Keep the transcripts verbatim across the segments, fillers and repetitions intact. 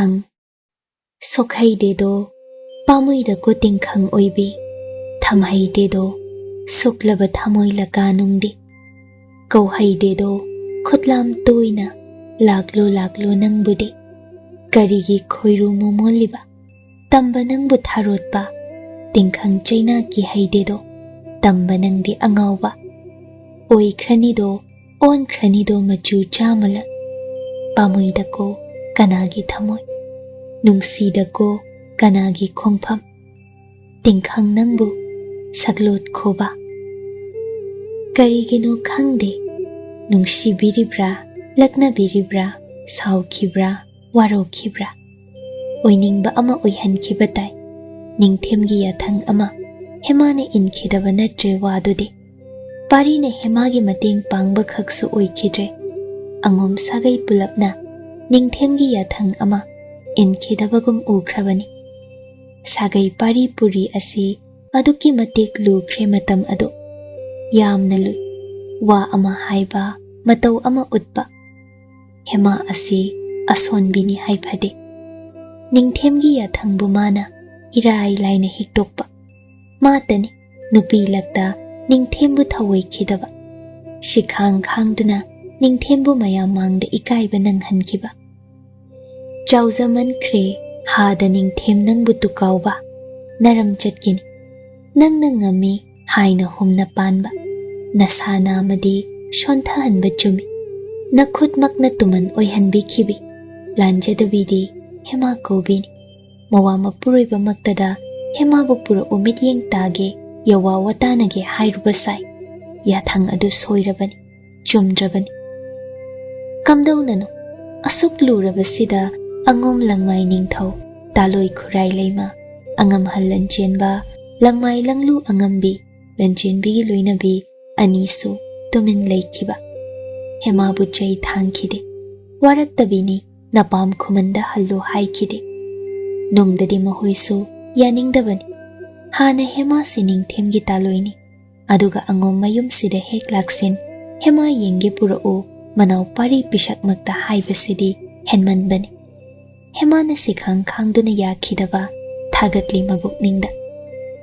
ꯇꯤꯡꯈꯪ꯫ ꯁꯣꯛꯍꯩꯗꯦꯗꯣ ꯄꯥꯝꯃꯨꯏꯗꯀꯣ ꯇꯤꯡꯈꯪ ꯑꯣꯏꯕꯤ, ꯊꯝꯍꯩꯗꯦꯗꯣ ꯁꯣꯛꯂꯕ ꯊꯃꯣꯏ ꯂꯀꯥ ꯅꯨꯡꯗꯤ꯫ ꯀꯧꯍꯩꯗꯦꯗꯣ ꯈꯨꯠꯂꯥꯝ ꯇꯣꯏꯅ ꯂꯥꯛꯂꯣ ꯂꯥꯛꯂꯣ ꯅꯪꯕꯨꯗꯤ꯫ ꯀꯔꯤꯒꯤ ꯈꯣꯏꯔꯨ ꯃꯣꯃꯣꯜꯂꯤꯕ? ꯇꯝꯕ ꯅꯪꯕꯨ ꯊꯥꯔꯣꯠꯄ, ꯇꯤꯡꯈꯪ ꯆꯩꯅꯥ ꯀꯤꯍꯩꯗꯦꯗꯣ, ꯇꯝꯕ ꯅꯪꯗꯤ ꯑꯉꯥꯎꯕ꯫ ꯑꯣꯏꯈ꯭ꯔꯅꯤꯗꯣ, ꯑꯣꯟꯈ꯭ꯔꯅꯤꯗꯣ ꯃꯆꯨ ꯆꯥꯃꯂꯛ꯫ ꯄꯥꯝꯃꯨꯏꯗꯀꯣ ꯀꯅꯥꯒꯤ ꯊꯃꯣꯏ, ꯅꯨꯡꯁꯤꯗꯀꯣ ꯀꯅꯥꯒꯤ ꯈꯣꯡꯐꯝ꯫ ꯇꯤꯡꯈꯪ ꯅꯪꯕꯨ ꯁꯛꯂꯣꯠ ꯈꯣꯕ꯫ ꯀꯔꯤꯒꯤꯅꯣ ꯈꯪꯗꯦ, ꯅꯨꯡꯁꯤꯕꯤꯔꯤꯕ꯭ꯔꯥ, ꯂꯛꯅꯕꯤꯔꯤꯕ꯭ꯔꯥ, ꯁꯥꯎꯈꯤꯕ꯭ꯔꯥ, ꯋꯥꯔꯧꯈꯤꯕ꯭ꯔꯥ? ꯑꯣꯏꯅꯤꯡꯕ ꯑꯃ ꯑꯣꯏꯍꯟꯈꯤꯕ ꯇꯥꯏ꯫ ꯅꯤꯡꯊꯦꯝꯒꯤ ꯌꯥꯊꯪ ꯑꯃ ꯍꯦꯃꯥꯅ ꯏꯟꯈꯤꯗꯕ ꯅꯠꯇ꯭ꯔꯦ ꯋꯥꯗꯨꯗꯤ꯫ ꯄꯥꯔꯤꯅ ꯍꯦꯃꯥꯒꯤ ꯃꯇꯦꯡ ꯄꯥꯡꯕ ꯈꯛꯁꯨ ꯑꯣꯏꯈꯤꯗ꯭ꯔꯦ꯫ ꯑꯉꯣꯝ ꯁꯥꯒꯩ ꯄꯨꯂꯞꯅ ꯅꯤꯡꯊꯦꯝꯒꯤ ꯌꯥꯊꯪ ꯑꯃ ꯏꯟꯈꯤꯗꯕꯒꯨꯝ ꯎꯈ꯭ꯔꯕꯅꯤ꯫ ꯁꯥꯒꯩ ꯄꯥꯔꯤ ꯄꯨꯔꯤ ꯑꯁꯤ ꯑꯗꯨꯛꯀꯤ ꯃꯇꯤꯛ ꯂꯨꯈ꯭ꯔꯦ ꯃꯇꯝ ꯑꯗꯨ꯫ ꯌꯥꯝꯅ ꯂꯨꯏ꯫ ꯋꯥ ꯑꯃ ꯍꯥꯏꯕ, ꯃꯇꯧ ꯑꯃ ꯎꯠꯄ꯫ ꯍꯦꯃꯥ ꯑꯁꯤ ꯑꯁꯣꯟꯕꯤꯅꯤ ꯍꯥꯏꯐꯗꯦ꯫ ꯅꯤꯡꯊꯦꯝꯒꯤ ꯌꯥꯊꯪꯕꯨ ꯃꯥꯅ ꯏꯔꯥꯏ ꯂꯥꯏꯅ ꯍꯤꯛꯇꯣꯛꯄ꯫ ꯃꯥꯇꯅꯤ ꯅꯨꯄꯤ ꯂꯛꯇ ꯅꯤꯡꯊꯦꯝꯕꯨ ꯊꯧꯑꯣꯏꯈꯤꯗꯕ꯫ ꯁꯤꯈꯥꯡ ꯈꯥꯡꯗꯨꯅ ꯅꯤꯡꯊꯦꯝꯕꯨ ꯃꯌꯥꯝ ꯃꯥꯡꯗ ꯏꯀꯥꯏꯕ ꯅꯪꯍꯟꯈꯤꯕ꯫ ꯆꯥꯎꯖꯃꯟꯈ꯭ꯔꯦ ꯍꯥꯗ ꯅꯤꯡꯊꯦꯝ ꯅꯪꯕꯨ ꯇꯨꯀꯥꯎꯕ꯫ ꯅꯔꯝ ꯆꯠꯀꯅꯤ꯫ ꯅꯪꯅ ꯉꯝꯃꯤ ꯍꯥꯏꯅ ꯍꯨꯝꯅ ꯄꯥꯟꯕ꯫ ꯅꯁꯥ ꯅꯥꯃꯗꯤ ꯁꯣꯟꯊꯍꯟꯕ ꯆꯨꯝꯃꯤ꯫ ꯅꯈꯨꯠꯃꯛꯅ ꯇꯨꯃꯟ ꯑꯣꯏꯍꯟꯕꯤꯈꯤꯕꯤ꯫ ꯂꯥꯟꯖꯗꯕꯤꯗꯤ ꯍꯦꯃꯥ ꯀꯧꯕꯤꯅꯤ꯫ ꯃꯋꯥ ꯃꯄꯨꯔꯣꯏꯕꯃꯛꯇꯗ ꯍꯦꯃꯥꯕꯨ ꯄꯨꯔꯛꯎ ꯃꯤꯠꯌꯦꯡ ꯇꯥꯒꯦ, ꯌꯋꯥ ꯋꯥꯇꯥꯅꯒꯦ ꯍꯥꯏꯔꯨꯕ ꯁꯥꯏ꯫ ꯌꯥꯊꯪ ꯑꯗꯨ ꯁꯣꯏꯔꯕꯅꯤ, ꯆꯨꯝꯗ꯭ꯔꯕꯅꯤ꯫ ꯀꯝꯗꯧꯅꯅꯣ ꯑꯁꯨꯛ ꯂꯨꯔꯕꯁꯤꯗ ꯑꯉꯣꯝ ꯂꯪꯃꯥꯏ ꯅꯤꯡꯊꯧ, ꯇꯥꯂꯣꯏ ꯈꯨꯔꯥꯏ ꯂꯩꯃ, ꯑꯉꯝꯍꯜ ꯂꯟꯆꯦꯟꯕ, ꯂꯪꯃꯥꯏ ꯂꯪꯂꯨ ꯑꯉꯝꯕꯤ, ꯂꯟꯆꯦꯟꯕꯤꯒꯤ ꯂꯣꯏꯅꯕꯤ ꯑꯅꯤꯁꯨ ꯇꯨꯃꯤꯟ ꯂꯩꯈꯤꯕ꯫ ꯍꯦꯃꯥꯕꯨ ꯆꯩ ꯊꯥꯡꯈꯤꯗꯦ꯫ ꯋꯥꯔꯛꯇꯕꯤꯅꯤ, ꯅꯄꯥꯝ ꯈꯨꯃꯟꯗ ꯍꯜꯂꯨ ꯍꯥꯏꯈꯤꯗꯦ꯫ ꯅꯨꯡꯗꯗꯤ ꯃꯈꯣꯏꯁꯨ ꯌꯥꯅꯤꯡꯗꯕꯅꯤ꯫ ꯍꯥꯟꯅ ꯍꯦꯃꯥꯁꯤ ꯅꯤꯡꯊꯦꯝꯒꯤ ꯇꯥꯂꯣꯏꯅꯤ꯫ ꯑꯗꯨꯒ ꯑꯉꯣꯝ ꯃꯌꯨꯝꯁꯤꯗ ꯍꯦꯛ ꯂꯥꯛꯁꯤꯟ, ꯍꯦꯃꯥ ꯌꯦꯡꯒꯦ ꯄꯨꯔꯛꯎ, ꯃꯅꯥꯎ ꯄꯥꯔꯤ ꯄꯤꯁꯛꯃꯛꯇ ꯍꯥꯏꯕꯁꯤꯗꯤ ꯍꯦꯟꯃꯟꯕꯅꯤ꯫ ꯍꯦꯃꯥꯅ ꯁꯤꯈꯥꯡ ꯈꯥꯡꯗꯨꯅ ꯌꯥꯈꯤꯗꯕ ꯊꯥꯒꯠꯂꯤ ꯃꯕꯨꯛꯅꯤꯡꯗ꯫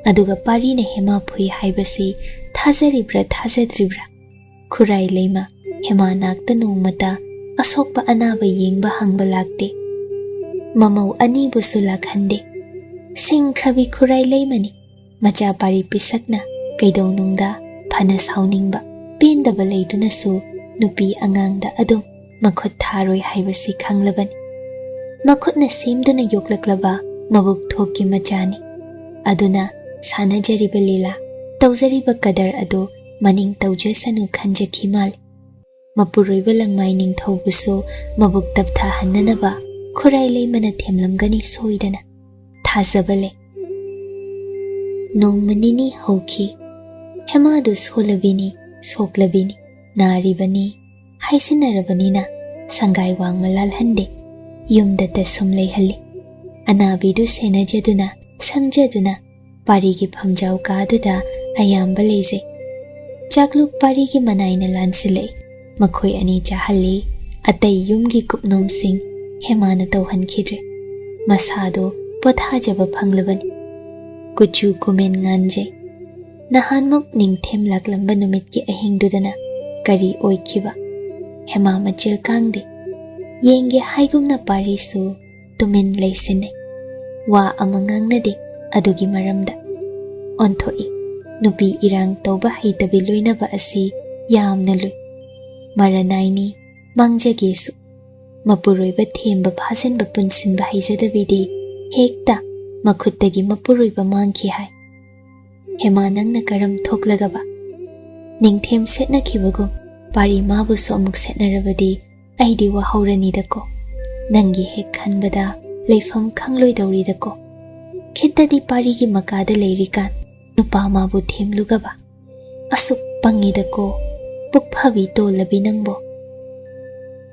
ꯑꯗꯨꯒ ꯄꯥꯔꯤꯅ ꯍꯦꯃꯥ ꯐꯨꯏ ꯍꯥꯏꯕꯁꯤ ꯊꯥꯖꯔꯤꯕ꯭ꯔꯥ ꯊꯥꯖꯗ꯭ꯔꯤꯕ꯭ꯔꯥ? ꯈꯨꯔꯥꯏ ꯂꯩꯃ ꯍꯦꯃꯥ ꯅꯥꯛꯇ ꯅꯣꯡꯃꯇ ꯑꯁꯣꯛꯄ ꯑꯅꯥꯕ ꯌꯦꯡꯕ ꯍꯪꯕ ꯂꯥꯛꯇꯦ꯫ ꯃꯃꯧ ꯑꯅꯤꯕꯨꯁꯨ ꯂꯥꯛꯍꯟꯗꯦ꯫ ꯁꯤꯡꯈ꯭ꯔꯕꯤ ꯈꯨꯔꯥꯏ ꯂꯩꯃꯅꯤ꯫ ꯃꯆꯥ ꯄꯥꯔꯤ ꯄꯤꯁꯛꯅ ꯀꯩꯗꯧꯅꯨꯡꯗ ꯐꯅ ꯁꯥꯎꯅꯤꯡꯕ, ꯄꯦꯟꯗꯕ ꯂꯩꯗꯨꯅꯁꯨ ꯅꯨꯄꯤ ꯑꯉꯥꯡꯗ ꯑꯗꯨꯝ ꯃꯈꯨꯠ ꯊꯥꯔꯣꯏ ꯍꯥꯏꯕꯁꯤ ꯈꯪꯂꯕꯅꯤ꯫ ꯃꯈꯨꯠꯅ ꯁꯦꯝꯗꯨꯅ ꯌꯣꯛꯂꯛꯂꯕ ꯃꯕꯨꯛ ꯊꯣꯛꯀꯤ ꯃꯆꯥꯅꯤ꯫ ꯑꯗꯨꯅ ꯁꯥꯟꯅꯖꯔꯤꯕ ꯂꯤꯂꯥ, ꯇꯧꯖꯔꯤꯕ ꯀꯗꯔ ꯑꯗꯨ ꯃꯅꯤꯡ ꯇꯧꯖꯁꯅꯨ ꯈꯟꯖꯈꯤ ꯃꯥꯜꯂꯤ꯫ ꯃꯄꯨꯔꯣꯏꯕ ꯂꯪꯃꯥꯏ ꯅꯤꯡꯊꯧꯕꯨꯁꯨ ꯃꯕꯨꯛ ꯇꯞꯊꯥꯍꯟꯅꯅꯕ ꯈꯨꯔꯥꯏ ꯂꯩꯃꯅ ꯊꯦꯝꯂꯝꯒꯅꯤ ꯁꯣꯏꯗꯅ꯫ ꯊꯥꯖꯕ ꯂꯩ꯫ ꯅꯣꯡꯃ ꯅꯤꯅꯤ ꯍꯧꯈꯤ꯫ ꯍꯦꯃꯥꯗꯨ ꯁꯣꯜꯂꯕꯤꯅꯤ, ꯁꯣꯛꯂꯕꯤꯅꯤ, ꯅꯥꯔꯤꯕꯅꯤ ꯍꯥꯏꯁꯤꯟꯅꯔꯕꯅꯤꯅ ꯁꯪꯒꯥꯏ ꯋꯥꯡꯃ ꯂꯥꯜꯍꯟꯗꯦ꯫ ꯌꯨꯝꯗꯇ ꯁꯨꯝ ꯂꯩꯍꯜꯂꯤ꯫ ꯑꯅꯥꯕꯤꯗꯨ ꯁꯦꯟꯅꯖꯗꯨꯅ, ꯁꯪꯖꯗꯨꯅ ꯄꯥꯔꯤꯒꯤ ꯐꯝꯖꯥꯎ ꯀꯥꯗꯨꯗ ꯑꯌꯥꯝꯕ ꯂꯩꯖꯩ꯫ ꯆꯥꯛꯂꯨꯛ ꯄꯥꯔꯤꯒꯤ ꯃꯅꯥꯏꯅ ꯂꯥꯟꯁꯤꯜꯂꯛꯏ꯫ ꯃꯈꯣꯏ ꯑꯅꯤ ꯆꯥꯍꯜꯂꯤ꯫ ꯑꯇꯩ ꯌꯨꯝꯒꯤ ꯀꯨꯞꯅꯣꯝꯁꯤꯡ ꯍꯦꯃꯥꯅ ꯇꯧꯍꯟꯈꯤꯗ꯭ꯔꯦ꯫ ꯃꯁꯥꯗꯣ ꯄꯣꯊꯥꯖꯕ ꯐꯪꯂꯕꯅꯤ꯫ ꯀꯨꯆꯨ ꯀꯨꯃꯦꯟ ꯉꯥꯟꯖꯩ꯫ ꯅꯍꯥꯟꯃꯨꯛ ꯅꯤꯡꯊꯦꯝ ꯂꯥꯛꯂꯝꯕ ꯅꯨꯃꯤꯠꯀꯤ ꯑꯍꯤꯡꯗꯨꯗꯅ ꯀꯔꯤ ꯑꯣꯏꯈꯤꯕ? ꯍꯦꯃꯥ ꯃꯆꯤꯜ ꯀꯥꯡꯗꯦ꯫ ꯌꯦꯡꯒꯦ ꯍꯥꯏꯒꯨꯝꯅ ꯄꯥꯔꯤꯁꯨ ꯇꯨꯃꯤꯟ ꯂꯩꯁꯤꯟꯅꯩ꯫ ꯋꯥ ꯑꯃ ꯉꯥꯡꯅꯗꯦ ꯑꯗꯨꯒꯤ ꯃꯔꯝꯗ꯫ ꯑꯣꯟꯊꯣꯛꯏ꯫ ꯅꯨꯄꯤ ꯏꯔꯥꯡ ꯇꯧꯕ ꯍꯩꯇꯕꯤ ꯂꯣꯏꯅꯕ ꯑꯁꯤ ꯌꯥꯝꯅ ꯂꯨꯏ꯫ ꯃꯔꯅꯥꯏꯅꯤ, ꯃꯥꯡꯖꯒꯦꯁꯨ꯫ ꯃꯄꯨꯔꯣꯏꯕ ꯊꯦꯝꯕ ꯐꯥꯖꯤꯟꯕ ꯄꯨꯟꯁꯤꯟꯕ ꯍꯩꯖꯗꯕꯤꯗꯤ ꯍꯦꯛꯇ ꯃꯈꯨꯠꯇꯒꯤ ꯃꯄꯨꯔꯣꯏꯕ ꯃꯥꯡꯈꯤ ꯍꯥꯏ꯫ ꯍꯦꯃꯥ, ꯅꯪꯅ ꯀꯔꯝ ꯊꯣꯛꯂꯒꯕ? ꯅꯤꯡꯊꯦꯝ ꯁꯦꯠꯅꯈꯤꯕꯒꯨꯝ ꯄꯥꯔꯤ ꯃꯥꯕꯨꯁꯨ ꯑꯃꯨꯛ ꯁꯦꯠꯅꯔꯕꯗꯤ ꯑꯩꯗꯤ ꯋꯥꯍꯧꯔꯅꯤꯗꯀꯣ꯫ ꯅꯪꯒꯤ ꯍꯦꯛ ꯈꯟꯕꯗ ꯂꯩꯐꯝ ꯈꯪꯂꯣꯏꯗꯧꯔꯤꯗꯀꯣ꯫ ꯈꯤꯠꯇꯗꯤ ꯄꯥꯔꯤꯒꯤ ꯃꯀꯥꯗ ꯂꯩꯔꯤꯀꯥꯟ ꯅꯨꯄꯥ ꯃꯥꯕꯨ ꯊꯦꯝꯂꯨꯒꯕ꯫ ꯑꯁꯨꯛ ꯄꯪꯉꯤꯗꯀꯣ, ꯄꯨꯛꯐꯕꯤ ꯇꯣꯜꯂꯕꯤ ꯅꯪꯕꯣ꯫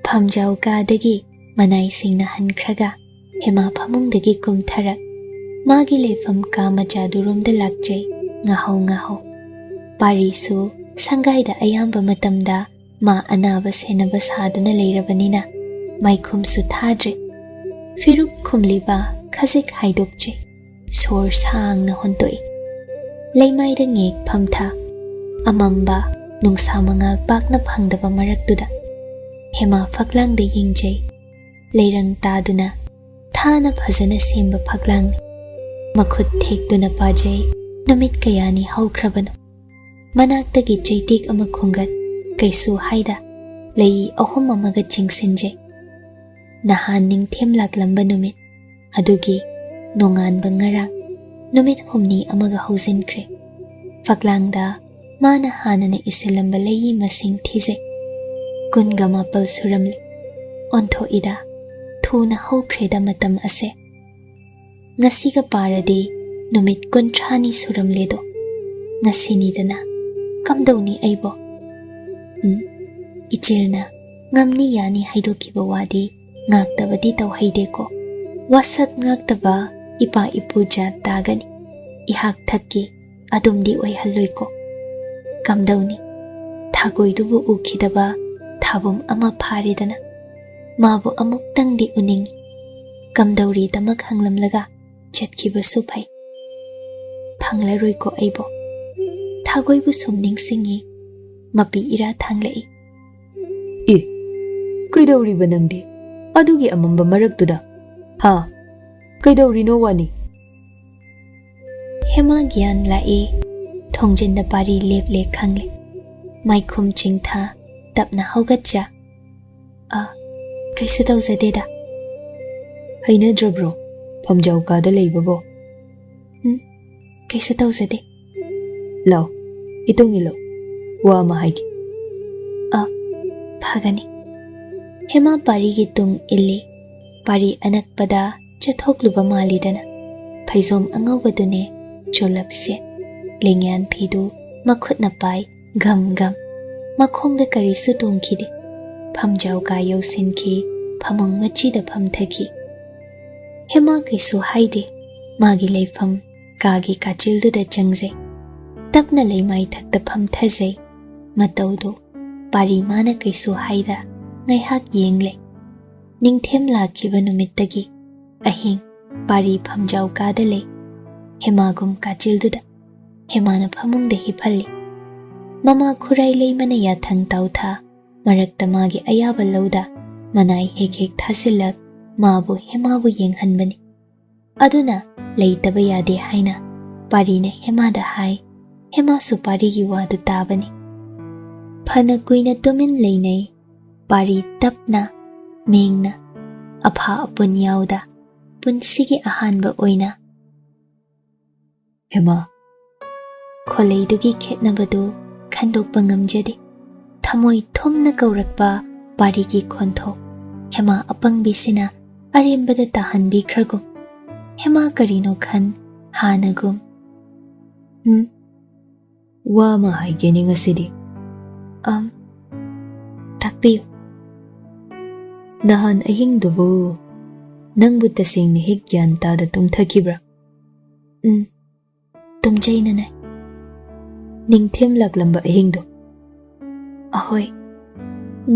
ꯐꯝꯖꯥꯎ ꯀꯥꯗꯒꯤ ꯃꯅꯥꯏꯁꯤꯡꯅ ꯍꯟꯈ꯭ꯔꯒ ꯍꯦꯃꯥ ꯐꯃꯨꯡꯗꯒꯤ ꯀꯨꯝꯊꯔꯛ ꯃꯥꯒꯤ ꯂꯩꯐꯝ ꯀꯥ ꯃꯆꯥꯗꯨꯔꯣꯝꯗ ꯂꯥꯛꯆꯩ ꯉꯥꯍꯧ ꯉꯥꯍꯧ꯫ ꯄꯥꯔꯤꯁꯨ ꯁꯪꯒꯥꯏꯗ ꯑꯌꯥꯝꯕ ꯃꯇꯝꯗ ꯃꯥ ꯑꯅꯥꯕ ꯁꯦꯟꯅꯕ ꯁꯥꯗꯨꯅ ꯂꯩꯔꯕꯅꯤꯅ ꯃꯥꯏꯈꯨꯝꯁꯨ ꯊꯥꯗ꯭ꯔꯦ꯫ ꯐꯤꯔꯨꯛ ꯈꯨꯝꯂꯤꯕ ꯈꯖꯤꯛ ꯍꯥꯏꯗꯣꯛꯆꯩ꯫ ꯁꯣꯔ ꯁꯥꯡꯅ ꯍꯣꯟꯇꯣꯛꯏ꯫ ꯂꯩꯃꯥꯏꯗ ꯉꯦꯛ ꯐꯝꯊ꯫ ꯑꯃꯝꯕ ꯅꯨꯡꯁꯥ ꯃꯉꯥꯜ ꯄꯥꯛꯅ ꯐꯪꯗꯕ ꯃꯔꯛꯇꯨꯗ ꯍꯦꯃꯥ ꯐꯛꯂꯥꯡꯗ ꯌꯦꯡꯖꯩ꯫ ꯂꯩꯔꯪ ꯇꯥꯗꯨꯅ ꯊꯥꯅ ꯐꯖꯅ ꯁꯦꯝꯕ ꯐꯛꯂꯥꯡꯅꯤ꯫ ꯃꯈꯨꯠ ꯊꯦꯛꯇꯨꯅ ꯄꯥꯖꯩ꯫ ꯅꯨꯃꯤꯠ ꯀꯌꯥꯅꯤ ꯍꯧꯈ꯭ꯔꯕꯅꯣ? ꯃꯅꯥꯛꯇꯒꯤ ꯆꯩꯇꯦꯛ ꯑꯃ ꯈꯨꯟꯒꯠ, ꯀꯩꯁꯨ ꯍꯥꯏꯗ ꯂꯩ ꯑꯍꯨꯝ ꯑꯃꯒ ꯆꯤꯡꯁꯤꯟꯖꯩ꯫ ꯅꯍꯥꯟ ꯅꯤꯡꯊꯦꯝ ꯂꯥꯛꯂꯝꯕ ꯅꯨꯃꯤꯠ ꯑꯗꯨꯒꯤ ꯅꯣꯡꯉꯥꯟꯕ ꯉꯔꯥꯡ ꯅꯨꯃꯤꯠ ꯍꯨꯝꯅꯤ ꯑꯃꯒ ꯍꯧꯖꯤꯟꯈ꯭ꯔꯦ꯫ ꯐꯛꯂꯥꯡꯗ ꯃꯥꯅ ꯍꯥꯟꯅꯅ ꯏꯁꯤꯜꯂꯝꯕ ꯂꯩꯌꯤ ꯃꯁꯤꯡ ꯊꯤꯖꯩ꯫ ꯀꯨꯟꯒ ꯃꯥꯄꯜ ꯁꯨꯔꯝꯂꯦ꯫ ꯑꯣꯟꯊꯣꯛꯏꯗ, ꯊꯨꯅ ꯍꯧꯈ꯭ꯔꯦꯗ ꯃꯇꯝ ꯑꯁꯦ꯫ ꯉꯁꯤꯒ ꯄꯥꯔꯗꯤ ꯅꯨꯃꯤꯠ ꯀꯨꯟꯊ꯭ꯔꯥꯅꯤ ꯁꯨꯔꯝꯂꯦꯗꯣ꯫ ꯉꯁꯤꯅꯤꯗꯅ꯫ ꯀꯝꯗꯧꯅꯤ ꯑꯩꯕꯣ? ꯎꯝ, ꯏꯆꯦꯜꯅ ꯉꯝꯅꯤ ꯌꯥꯅꯤ ꯍꯥꯏꯗꯣꯛꯈꯤꯕ ꯋꯥꯗꯤ ꯉꯥꯛꯇꯕꯗꯤ ꯇꯧꯍꯩꯗꯦꯀꯣ꯫ ꯋꯥꯁꯛ ꯉꯥꯛꯇꯕ ꯏꯄꯥ ꯏꯄꯨ ꯖꯥꯠ ꯇꯥꯒꯅꯤ꯫ ꯏꯍꯥꯛ ꯊꯛꯀꯤ ꯑꯗꯨꯝꯗꯤ ꯑꯣꯏꯍꯜꯂꯣꯏꯀꯣ꯫ ꯀꯝꯗꯧꯅꯤ? ꯊꯥꯒꯣꯏꯗꯨꯕꯨ ꯎꯈꯤꯗꯕ ꯊꯥꯕꯨꯝ ꯑꯃ ꯐꯥꯔꯦꯗꯅ꯫ ꯃꯥꯕꯨ ꯑꯃꯨꯛꯇꯪꯗꯤ ꯎꯅꯤꯡꯏ꯫ ꯀꯝꯗꯧꯔꯤꯗꯃꯛ ꯍꯪꯂꯝꯂꯒ ꯆꯠꯈꯤꯕꯁꯨ ꯐꯩ꯫ ꯐꯪꯂꯔꯣꯏꯀꯣ ꯑꯩꯕꯣ꯫ ꯊꯥꯒꯣꯏꯕꯨ ꯁꯨꯝ ꯅꯤꯡꯁꯤꯡꯏ꯫ ꯃꯄꯤ ꯏꯔꯥ ꯊꯥꯡꯂꯛꯏ꯫ ꯑꯦ, ꯀꯩꯗꯧꯔꯤꯕ ꯅꯪꯗꯤ? ꯑꯗꯨꯒꯤ ꯑꯃꯝꯕ ꯃꯔꯛꯇꯨꯗ? ꯍꯥ? ꯀꯩꯗꯧꯔꯤꯅꯣ ꯋꯥꯅꯤ? ꯍꯦꯃꯥ ꯒ꯭ꯌꯥꯟ ꯂꯥꯛꯏ꯫ ꯊꯣꯡꯖꯤꯟꯗ ꯄꯥꯔꯤ ꯂꯦꯞꯂꯦ ꯈꯪꯂꯦ꯫ ꯃꯥꯏꯈꯨꯝ ꯆꯤꯡꯊ꯫ ꯇꯞꯅ ꯍꯧꯒꯠꯆ꯫ ꯑ, ꯀꯩꯁꯨ ꯇꯧꯖꯗꯦꯗ꯫ ꯍꯩꯅꯗ꯭ꯔꯕ꯭ꯔꯣ ꯐꯝꯖꯥꯎ ꯀꯥꯗ ꯂꯩꯕꯕꯣ? ꯎꯝ, ꯀꯩꯁꯨ ꯇꯧꯖꯗꯦ꯫ ꯂꯥꯎ, ꯏꯇꯨꯡ ꯏꯜꯂꯣ, ꯋꯥ ꯑꯃ ꯍꯥꯏꯒꯦ꯫ ꯑ, ꯐꯒꯅꯤ꯫ ꯍꯦꯃꯥ ꯄꯥꯔꯤꯒꯤ ꯇꯨꯡ ꯏꯜꯂꯤ꯫ ꯄꯥꯔꯤ ꯑꯅꯛꯄꯗ ꯆꯠꯊꯣꯛꯂꯨꯕ ꯃꯥꯜꯂꯤꯗꯅ꯫ ꯐꯩꯖꯣꯝ ꯑꯉꯧꯕꯗꯨꯅꯦ ꯆꯣꯂꯞ ꯁꯦꯠ꯫ ꯂꯦꯡꯌꯥꯟ ꯐꯤꯗꯨ ꯃꯈꯨꯠꯅ ꯄꯥꯏ꯫ Gum gum. ꯃꯈꯣꯡꯗ ꯀꯔꯤꯁꯨ ꯇꯣꯡꯈꯤꯗꯦ꯫ ꯐꯝꯖꯥꯎ ꯀꯥ ꯌꯧꯁꯤꯟꯈꯤ꯫ ꯐꯃꯨꯡ ꯃꯆꯤꯗ ꯐꯝꯊꯈꯤ꯫ ꯍꯦꯃꯥ ꯀꯩꯁꯨ ꯍꯥꯏꯗꯦ꯫ ꯃꯥꯒꯤ ꯂꯩꯐꯝ ꯀꯥꯒꯤ ꯀꯥꯆꯤꯜꯗꯨꯗ ꯆꯪꯖꯩ꯫ ꯇꯞꯅ ꯂꯩꯃꯥꯏ ꯊꯛꯇ ꯐꯝꯊꯖꯩ꯫ ꯃꯇꯧꯗꯨ ꯄꯥꯔꯤ ꯃꯥꯅ ꯀꯩꯁꯨ ꯍꯥꯏꯗ ꯉꯥꯏꯍꯥꯛ ꯌꯦꯡꯂꯦ꯫ ꯅꯤꯡꯊꯦꯝ ꯂꯥꯛꯈꯤꯕ ꯅꯨꯃꯤꯠꯇꯒꯤ ꯑꯍꯤꯡ ꯄꯥꯔꯤ ꯐꯝꯖꯥꯎ ꯀꯥꯗ ꯂꯩ꯫ ꯍꯦꯃꯥꯒꯨꯝ ꯀꯥꯆꯤꯜꯗꯨꯗ ꯍꯦꯃꯥꯅ ꯐꯃꯨꯡꯗ ꯍꯤꯞꯍꯜꯂꯤ꯫ ꯃꯃꯥ ꯈꯨꯔꯥꯏ ꯂꯩꯃꯅ ꯌꯥꯊꯪ ꯇꯥꯎꯊꯥ ꯃꯔꯛꯇ ꯃꯥꯒꯤ ꯑꯌꯥꯕ ꯂꯧꯗ ꯃꯅꯥꯏ ꯍꯦꯛ ꯍꯦꯛ ꯊꯥꯁꯤꯜꯂꯛ ꯃꯥꯕꯨ ꯍꯦꯃꯥꯕꯨ ꯌꯦꯡꯍꯟꯕꯅꯤ꯫ ꯑꯗꯨꯅ ꯂꯩꯇꯕ ꯌꯥꯗꯦ ꯍꯥꯏꯅ ꯄꯥꯔꯤꯅ ꯍꯦꯃꯥꯗ ꯍꯥꯏ꯫ ꯍꯦꯃꯥꯁꯨ ꯄꯥꯔꯤꯒꯤ ꯋꯥꯗꯨ ꯇꯥꯕꯅꯤ꯫ ꯐꯅ ꯀꯨꯏꯅ ꯇꯨꯃꯤꯟ ꯂꯩꯅꯩ꯫ ꯄꯥꯔꯤ ꯇꯞꯅ, ꯃꯦꯡꯅ, ꯑꯐꯥ ꯑꯄꯨꯟ ꯌꯥꯎꯗ ꯄꯨꯟꯁꯤꯒꯤ ꯑꯍꯥꯟꯕ ꯑꯣꯏꯅ ꯍꯦꯃꯥ꯫ ꯈꯣꯂꯩꯗꯨꯒꯤ ꯈꯦꯠꯅꯕꯗꯨ ꯈꯟꯗꯣꯛꯄ ꯉꯝꯖꯗꯦ꯫ ꯊꯃꯣꯏ ꯊꯨꯝꯅ ꯀꯧꯔꯛꯄ ꯄꯥꯔꯤꯒꯤ ꯈꯣꯟꯊꯣꯛ ꯍꯦꯃꯥ ꯑꯄꯪꯕꯤꯁꯤꯅ ꯑꯔꯦꯝꯕꯗ ꯇꯥꯍꯟꯕꯤꯈ꯭ꯔꯒꯨꯝ꯫ ꯍꯦꯃꯥ ꯀꯔꯤꯅꯣ ꯈꯟ ꯍꯥꯟꯅꯒꯨꯝ꯫ "ꯎꯝ, ꯋꯥ ꯑꯃ ꯍꯥꯏꯒꯦꯅꯦ ꯉꯁꯤꯗꯤ꯫" "ꯑꯝ, ꯇꯥꯛꯄꯤꯌꯨ꯫" "ꯅꯍꯥꯟ ꯑꯍꯤꯡꯗꯨꯕꯨ ꯅꯪꯕꯨ ꯇꯁꯦꯡꯅ ꯍꯦꯛ ꯒ꯭ꯌꯥꯟ ꯇꯥꯗ ꯇꯨꯝꯊꯈꯤꯕ꯭ꯔꯥ?" "ꯎꯝ, ꯇꯨꯝꯖꯩ ꯅꯅꯥꯏ꯫" "ꯅꯤꯡꯊꯦꯝ ꯂꯥꯛꯂꯝꯕ ꯑꯍꯤꯡꯗꯣ?" "ꯑꯍꯣꯏ꯫"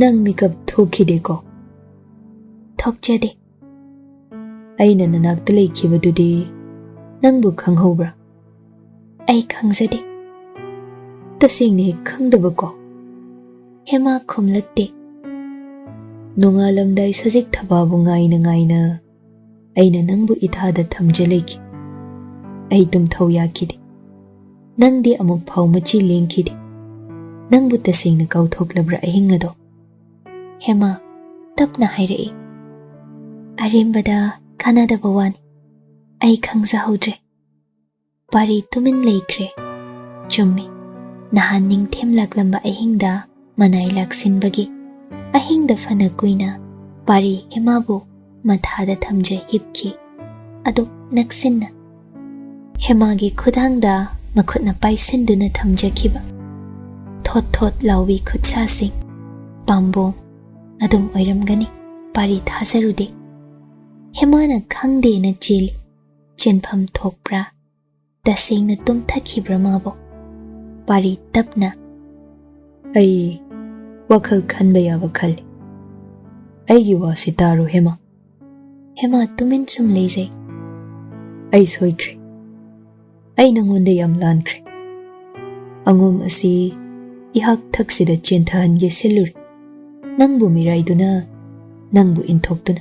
"ꯅꯪ ꯃꯤꯀꯞ ꯊꯣꯛꯈꯤꯗꯦꯀꯣ?" "ꯊꯣꯛꯆꯗꯦ꯫" "ꯑꯩꯅ ꯅꯅꯥꯛꯇ ꯂꯩꯈꯤꯕꯗꯨꯗꯤ ꯅꯪꯕꯨ ꯈꯪꯍꯧꯕ꯭ꯔꯥ?" "ꯑꯩ ꯈꯪꯖꯗꯦ꯫" "ꯇꯁꯦꯡꯅ ꯍꯦꯛ ꯈꯪꯗꯕꯀꯣ?" ꯍꯦꯃꯥ ꯈꯨꯝꯂꯛꯇꯦ꯫ "ꯅꯣꯡꯉꯥꯜꯂꯝꯗꯥꯏ ꯁꯖꯤꯛ ꯊꯕꯥꯕꯨ ꯉꯥꯏꯅ ꯉꯥꯏꯅ ꯑꯩꯅ ꯅꯪꯕꯨ ꯏꯊꯥꯗ ꯊꯝꯖ ꯂꯩꯈꯤ꯫ ꯑꯩ ꯇꯨꯝꯊꯧ ꯌꯥꯈꯤꯗꯦ꯫ ꯅꯪꯗꯤ ꯑꯃꯨꯛ ꯐꯥꯎ ꯃꯆꯤ ꯂꯦꯡꯈꯤꯗꯦ꯫ ꯅꯪꯕꯨ ꯇꯁꯦꯡꯅ ꯀꯥꯎꯊꯣꯛꯂꯕ꯭ꯔꯥ ꯑꯍꯤꯡ ꯑꯗꯣ?" ꯍꯦꯃꯥ ꯇꯞꯅ ꯍꯥꯏꯔꯛꯏ꯫ "ꯑꯔꯦꯝꯕꯗ ꯀꯥꯟꯅꯗꯕ ꯋꯥꯅꯤ꯫ ꯑꯩ ꯈꯪꯖꯍꯧꯗ꯭ꯔꯦ꯫" ꯄꯥꯔꯤ ꯇꯨꯃꯤꯟ ꯂꯩꯈ꯭ꯔꯦ꯫ ꯆꯨꯝꯃꯤ, ꯅꯍꯥꯟ ꯅꯤꯡꯊꯦꯝ ꯂꯥꯛꯂꯝꯕ ꯑꯍꯤꯡꯗ ꯃꯅꯥꯏ ꯂꯥꯛꯁꯤꯟꯕꯒꯤ꯫ ꯑꯍꯤꯡꯗ ꯐꯅ ꯀꯨꯏꯅ ꯄꯥꯔꯤ ꯍꯦꯃꯥꯕꯨ ꯃꯊꯥꯗ ꯊꯝꯖ ꯍꯤꯞꯈꯤ꯫ ꯑꯗꯨꯛ ꯅꯛꯁꯤꯟꯅ꯫ ꯍꯦꯃꯥꯒꯤ ꯈꯨꯗꯥꯡꯗ ꯃꯈꯨꯠꯅ ꯄꯥꯏꯁꯤꯟꯗꯨꯅ ꯊꯝꯖꯈꯤꯕ꯫ ꯊꯣꯠ ꯊꯣꯠ ꯂꯥꯎꯕꯤ ꯈꯨꯠꯁꯥꯁꯤꯡ꯫ ꯄꯥꯝꯕꯣꯝ ꯑꯗꯨꯝ ꯑꯣꯏꯔꯝꯒꯅꯤ, ꯄꯥꯔꯤ ꯊꯥꯖꯔꯨꯗꯦ꯫ ꯍꯦꯃꯥꯅ ꯈꯪꯗꯦꯅ ꯆꯦꯜꯂꯤ꯫ ꯆꯦꯟꯐꯝ ꯊꯣꯛꯄ꯭ꯔꯥ? ꯇꯁꯦꯡꯅ ꯇꯨꯝꯊꯈꯤꯕ꯭ꯔꯥ ꯃꯥꯕꯣ? ꯄꯥꯔꯤ ꯇꯞꯅ, "ꯑꯩ ꯋꯥꯈꯜ ꯈꯟꯕ ꯌꯥꯕ ꯈꯜꯂꯤ꯫ ꯑꯩꯒꯤ ꯋꯥꯁꯤ ꯇꯥꯔꯣ, ꯍꯦꯃꯥ꯫ ꯍꯦꯃꯥ ꯇꯨꯃꯤꯟ ꯁꯨꯝ ꯂꯩꯖꯩ꯫ ꯑꯩ ꯁꯣꯏꯈ꯭ꯔꯦ꯫ ꯑꯩ ꯅꯉꯣꯟꯗ ꯌꯥꯝ ꯂꯥꯟꯈ꯭ꯔꯦ꯫ ꯑꯉꯣꯝ ꯑꯁꯤ ꯏꯍꯥꯛ ꯊꯛꯁꯤꯗ ꯆꯦꯟꯊꯍꯟꯒꯦ ꯁꯤꯜꯂꯨꯔꯦ꯫ ꯅꯪꯕꯨ ꯃꯤꯔꯥꯏꯗꯨꯅ, ꯅꯪꯕꯨ ꯏꯟꯊꯣꯛꯇꯨꯅ꯫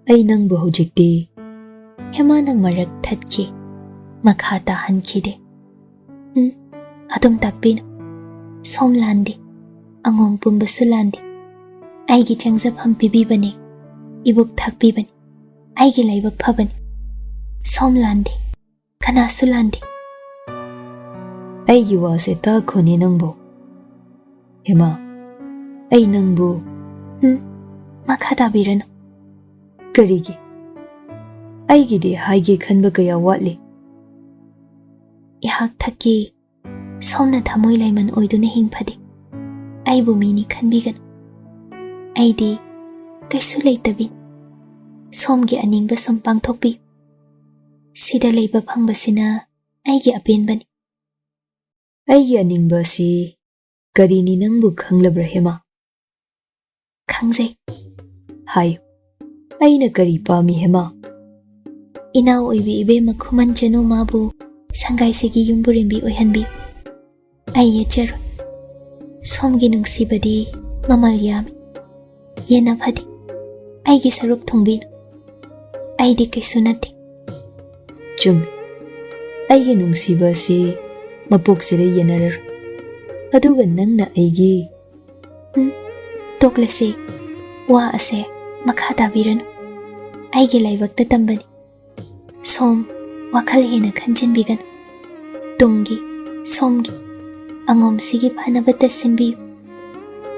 ꯑꯩ ꯅꯪꯕꯨ ꯍꯧꯖꯤꯛꯇꯤ꯫ ꯍꯦꯃꯥꯅ ꯃꯔꯛ ꯊꯠꯈꯤ꯫ ꯃꯈꯥ ꯇꯥꯍꯟꯈꯤꯗꯦ꯫ ꯎꯝ, ꯑꯗꯨꯝ ꯇꯥꯛꯄꯤꯅꯨ꯫ ꯁꯣꯝ ꯂꯥꯟꯗꯦ꯫ ꯑꯉꯣꯝ ꯄꯨꯝꯕꯁꯨ ꯂꯥꯟꯗꯦ꯫ ꯑꯩꯒꯤ ꯆꯪꯖꯐꯝ ꯄꯤꯕꯤꯕꯅꯤ꯫ ꯏꯕꯨꯛ ꯊꯥꯛꯄꯤꯕꯅꯤ꯫ ꯑꯩꯒꯤ ꯂꯥꯏꯕꯛ ꯐꯕꯅꯤ꯫ ꯁꯣꯝ ꯂꯥꯟꯗꯦ꯫ ꯀꯅꯥꯁꯨ ꯂꯥꯟꯗꯦ꯫ ꯑꯩꯒꯤ ꯋꯥꯁꯦ ꯇꯥꯈꯣꯅꯦ ꯅꯪꯕꯨ꯫ ꯍꯦꯃꯥ, ꯑꯩ ꯅꯪꯕꯨ꯫ ꯎꯝ, ꯃꯈꯥ ꯇꯥꯕꯤꯔꯅꯨ꯫ ꯀꯔꯤꯒꯤ? ꯑꯩꯒꯤꯗꯤ ꯍꯥꯏꯒꯦ ꯈꯟꯕ ꯀꯌꯥ ꯋꯥꯠꯂꯤ꯫ ꯏꯍꯥꯛ ꯊꯛꯀꯤ ꯁꯣꯝꯅ ꯊꯃꯣꯏ ꯂꯩꯃꯟ ꯑꯣꯏꯗꯨꯅ ꯍꯤꯡꯐꯗꯦ꯫ ꯑꯩꯕꯨ ꯃꯤꯅꯤ ꯈꯟꯕꯤꯒꯅꯨ꯫ ꯑꯩꯗꯤ ꯀꯩꯁꯨ ꯂꯩꯇꯕꯤꯅꯤ꯫ ꯁꯣꯝꯒꯤ ꯑꯅꯤꯡꯕ ꯁꯨꯝ ꯄꯥꯡꯊꯣꯛꯄꯤꯌꯨ꯫ ꯁꯤꯗ ꯂꯩꯕ ꯐꯪꯕꯁꯤꯅ ꯑꯩꯒꯤ ꯑꯄꯦꯟꯕꯅꯤ꯫ ꯑꯩꯒꯤ ꯑꯅꯤꯡꯕ ꯑꯁꯤ ꯀꯔꯤꯅꯤ ꯅꯪꯕꯨ ꯈꯪꯂꯕ꯭ꯔꯥ ꯍꯦꯃꯥ? ꯈꯪꯖꯩ꯫ ꯍꯥꯏꯌꯨ, ꯑꯩꯅ ꯀꯔꯤ ꯄꯥꯝꯃꯤ ꯍꯦꯃꯥ? ꯏꯅꯥꯎ ꯑꯣꯏꯕꯤ ꯏꯕꯦꯝꯃ ꯈꯨꯃꯟ ꯆꯅꯨ ꯃꯥꯕꯨ ꯁꯪꯒꯥꯏꯁꯤꯒꯤ ꯌꯨꯝꯕꯨꯔꯦꯝꯕꯤ ꯑꯣꯏꯍꯟꯕꯤꯌꯨ꯫ ꯑꯩ ꯌꯦꯠꯆꯔꯣꯏ꯫ ꯁꯣꯝꯒꯤ ꯅꯨꯡꯁꯤꯕꯗꯤ ꯃꯃꯜ ꯌꯥꯝꯃꯤ꯫ ꯌꯦꯟꯅꯐꯗꯤ ꯑꯩꯒꯤ ꯁꯔꯨꯛ ꯊꯨꯡꯕꯤꯅꯨ꯫ ꯑꯩꯗꯤ ꯀꯩꯁꯨ ꯅꯠꯇꯦ꯫ ꯆꯨꯝꯃꯤ꯫ ꯑꯩꯒꯤ ꯅꯨꯡꯁꯤꯕ ꯑꯁꯤ ꯃꯄꯣꯛꯁꯤꯗ ꯌꯦꯟꯅꯔꯔꯣꯏ꯫ ꯑꯗꯨꯒ ꯅꯪꯅ ꯑꯩꯒꯤ꯫ ꯎꯝ, ꯇꯣꯛꯂꯁꯤ꯫ ꯋꯥ ꯑꯁꯦ ꯃꯈꯥ ꯇꯥꯕꯤꯔꯅꯨ꯫ ꯑꯩꯒꯤ ꯂꯥꯏꯕꯛꯇ ꯇꯝꯕꯅꯤ꯫ ꯁꯣꯝ ꯋꯥꯈꯜ ꯍꯦꯟꯅ ꯈꯟꯖꯤꯟꯕꯤꯒꯅꯨ꯫ ꯇꯨꯡꯒꯤ, ꯁꯣꯝꯒꯤ, ꯑꯉꯣꯝꯁꯤꯒꯤ ꯐꯅꯕꯇ ꯁꯤꯟꯕꯤꯌꯨ꯫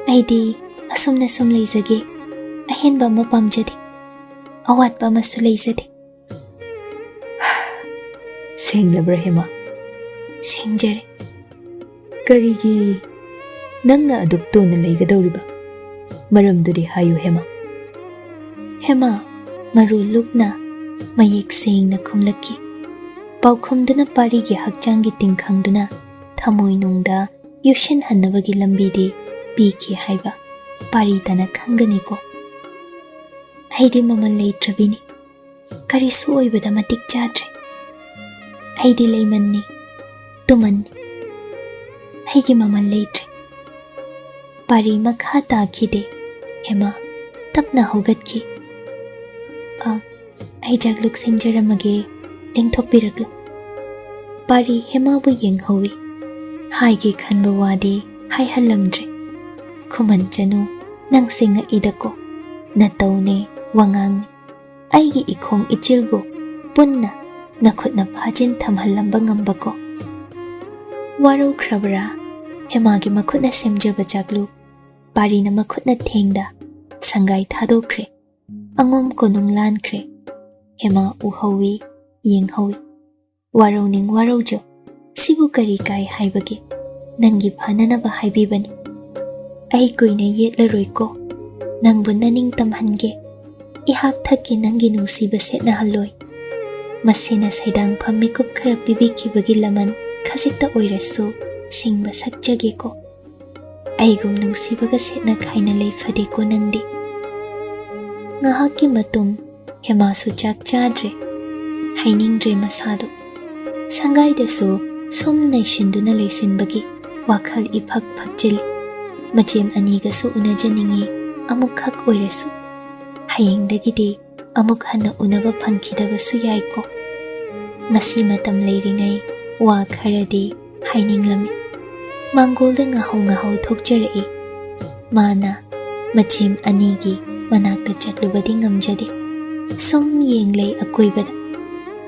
ꯑꯩꯗꯤ ꯑꯁꯨꯝꯅ ꯁꯨꯝ ꯂꯩꯖꯒꯦ꯫ ꯑꯍꯦꯟꯕ ꯑꯃ ꯄꯥꯝꯖꯗꯦ꯫ ꯑꯋꯥꯠꯄ ꯑꯃꯁꯨ ꯂꯩꯖꯗꯦ꯫ ꯁꯦꯡꯂꯕ꯭ꯔꯥ ꯍꯦꯃꯥ? ꯁꯦꯡꯖꯔꯦ꯫ ꯀꯔꯤꯒꯤ ꯅꯪꯅ ꯑꯗꯨꯛ ꯇꯣꯟꯅ ꯂꯩꯒꯗꯧꯔꯤꯕ? ꯃꯔꯝꯗꯨꯗꯤ ꯍꯥꯏꯌꯨ ꯍꯦꯃꯥ꯫ ꯍꯦꯃꯥ ꯃꯔꯨ ꯂꯨꯞꯅ ꯃꯌꯦꯛ ꯁꯦꯡꯅ ꯈꯨꯝꯂꯛꯈꯤ꯫ ꯄꯥꯎꯈꯨꯝꯗꯨꯅ ꯄꯥꯔꯤꯒꯤ ꯍꯛꯆꯥꯡꯒꯤ ꯇꯤꯡꯈꯪꯗꯨꯅ ꯊꯃꯣꯏꯅꯨꯡꯗ ꯌꯨꯁꯤꯟꯍꯟꯅꯕꯒꯤ ꯂꯝꯕꯤꯗꯤ ꯄꯤꯈꯤ ꯍꯥꯏꯕ ꯄꯥꯔꯤꯇꯅ ꯈꯪꯒꯅꯤꯀꯣ꯫ ꯑꯩꯗꯤ ꯃꯃꯜ ꯂꯩꯇ꯭ꯔꯕꯤꯅꯤ꯫ ꯀꯔꯤꯁꯨ ꯑꯣꯏꯕꯗ ꯃꯇꯤꯛ ꯆꯥꯗ꯭ꯔꯦ꯫ ꯑꯩꯗꯤ ꯂꯩꯃꯟꯅꯤ, ꯇꯨꯃꯟꯅꯤ꯫ ꯑꯩꯒꯤ ꯃꯃꯜ ꯂꯩꯇ꯭ꯔꯦ꯫ ꯄꯥꯔꯤ ꯃꯈꯥ ꯇꯥꯈꯤꯗꯦ꯫ ꯍꯦꯃꯥ ꯇꯞꯅ ꯍꯧꯒꯠꯈꯤ꯫ "ꯑ, ꯑꯩ ꯆꯥꯛꯂꯨꯛ ꯁꯦꯝꯖꯔꯝꯃꯒꯦ, ꯂꯦꯡꯊꯣꯛꯄꯤꯔꯛꯂꯣ꯫" ꯄꯥꯔꯤ ꯍꯦꯃꯥꯕꯨ ꯌꯦꯡꯍꯧꯏ꯫ ꯍꯥꯏꯒꯦ ꯈꯟꯕ ꯋꯥꯗꯤ ꯍꯥꯏꯍꯜꯂꯝꯗ꯭ꯔꯦ꯫ "ꯈꯨꯃꯟ ꯆꯅꯨ, ꯅꯪꯁꯦ ꯉꯛꯏꯗꯀꯣ꯫ ꯅꯇꯧꯅꯦ, ꯋꯥꯉꯥꯡꯅꯦ꯫ ꯑꯩꯒꯤ ꯏꯈꯣꯡ ꯏꯆꯤꯜꯕꯨ ꯄꯨꯟꯅ ꯅꯈꯨꯠꯅ ꯐꯥꯖꯤꯟ ꯊꯝꯍꯜꯂꯝꯕ ꯉꯝꯕꯀꯣ꯫" ꯋꯥꯔꯧꯈ꯭ꯔꯕ꯭ꯔꯥ? ꯍꯦꯃꯥꯒꯤ ꯃꯈꯨꯠꯅ ꯁꯦꯝꯖꯕ ꯆꯥꯛꯂꯨꯛ ꯄꯥꯔꯤꯅ ꯃꯈꯨꯠꯅ ꯊꯦꯡꯗ ꯁꯪꯒꯥꯏ ꯊꯥꯗꯣꯛꯈ꯭ꯔꯦ꯫ ꯑꯉꯣꯝ ꯀꯣꯅꯨꯡ ꯂꯥꯟꯈ꯭ꯔꯦ꯫ ꯍꯦꯃꯥ ꯎꯍꯧꯏ, ꯌꯦꯡꯍꯧꯏ꯫ "ꯋꯥꯔꯧꯅꯤꯡ ꯋꯥꯔꯧꯖꯧ꯫ ꯁꯤꯕꯨ ꯀꯔꯤ ꯀꯥꯏ ꯍꯥꯏꯕꯒꯦ? ꯅꯪꯒꯤ ꯐꯅꯅꯕ ꯍꯥꯏꯕꯤꯕꯅꯤ꯫ ꯑꯩ ꯀꯨꯏꯅ ꯌꯦꯠꯂꯔꯣꯏꯀꯣ꯫ ꯅꯪꯕꯨ ꯅꯅꯤꯡ ꯇꯝꯍꯟꯒꯦ꯫ ꯏꯍꯥꯛ ꯊꯛꯀꯤ ꯅꯪꯒꯤ ꯅꯨꯡꯁꯤꯕ ꯁꯦꯠꯅꯍꯜꯂꯣꯏ꯫ ꯃꯁꯤꯅ ꯁꯩꯗꯥꯡꯐꯝ ꯃꯤꯀꯨꯞ ꯈꯔ ꯄꯤꯕꯤꯈꯤꯕꯒꯤ ꯂꯃꯟ ꯈꯖꯤꯛꯇ ꯑꯣꯏꯔꯁꯨ ꯁꯤꯡꯕ ꯁꯛꯆꯒꯦꯀꯣ꯫ ꯑꯩꯒꯨꯝ ꯅꯨꯡꯁꯤꯕꯒ ꯁꯦꯠꯅ ꯈꯥꯏꯅ ꯂꯩ ꯐꯗꯦꯀꯣ ꯅꯪꯗꯤ꯫" ꯉꯥꯏꯍꯥꯛꯀꯤ ꯃꯇꯨꯡ ꯍꯦꯃꯥꯁꯨ ꯆꯥꯛ ꯆꯥꯗ꯭ꯔꯦ꯫ ꯍꯥꯏꯅꯤꯡꯗ꯭ꯔꯦ ꯃꯁꯥꯗꯣ꯫ ꯁꯪꯒꯥꯏꯗꯁꯨ ꯁꯨꯝ ꯅꯩꯁꯤꯟꯗꯨꯅ ꯂꯩꯁꯤꯟꯕꯒꯤ ꯋꯥꯈꯜ ꯏꯐꯛ ꯐꯛꯆꯤꯜꯂꯤ꯫ ꯃꯆꯦꯝ ꯑꯅꯤꯒꯁꯨ ꯎꯅꯖꯅꯤꯡꯏ, ꯑꯃꯨꯛꯈꯛ ꯑꯣꯏꯔꯁꯨ꯫ ꯍꯌꯦꯡꯗꯒꯤꯗꯤ ꯑꯃꯨꯛ ꯍꯟꯅ ꯎꯅꯕ ꯐꯪꯈꯤꯗꯕꯁꯨ ꯌꯥꯏꯀꯣ꯫ ꯉꯁꯤ ꯃꯇꯝ ꯂꯩꯔꯤꯉꯩ ꯋꯥ ꯈꯔꯗꯤ ꯍꯥꯏꯅꯤꯡꯂꯝꯃꯤ꯫ ꯃꯥꯡꯒꯣꯜꯗ ꯉꯥꯍꯧ ꯉꯥꯍꯧ ꯊꯣꯛꯆꯔꯛꯏ꯫ ꯃꯥꯅ ꯃꯆꯦꯝ ꯑꯅꯤꯒꯤ ꯃꯅꯥꯛꯇ ꯆꯠꯂꯨꯕꯗꯤ ꯉꯝꯖꯗꯦ꯫ ꯁꯨꯝ ꯌꯦꯡꯂꯩ ꯑꯀꯣꯏꯕꯗ꯫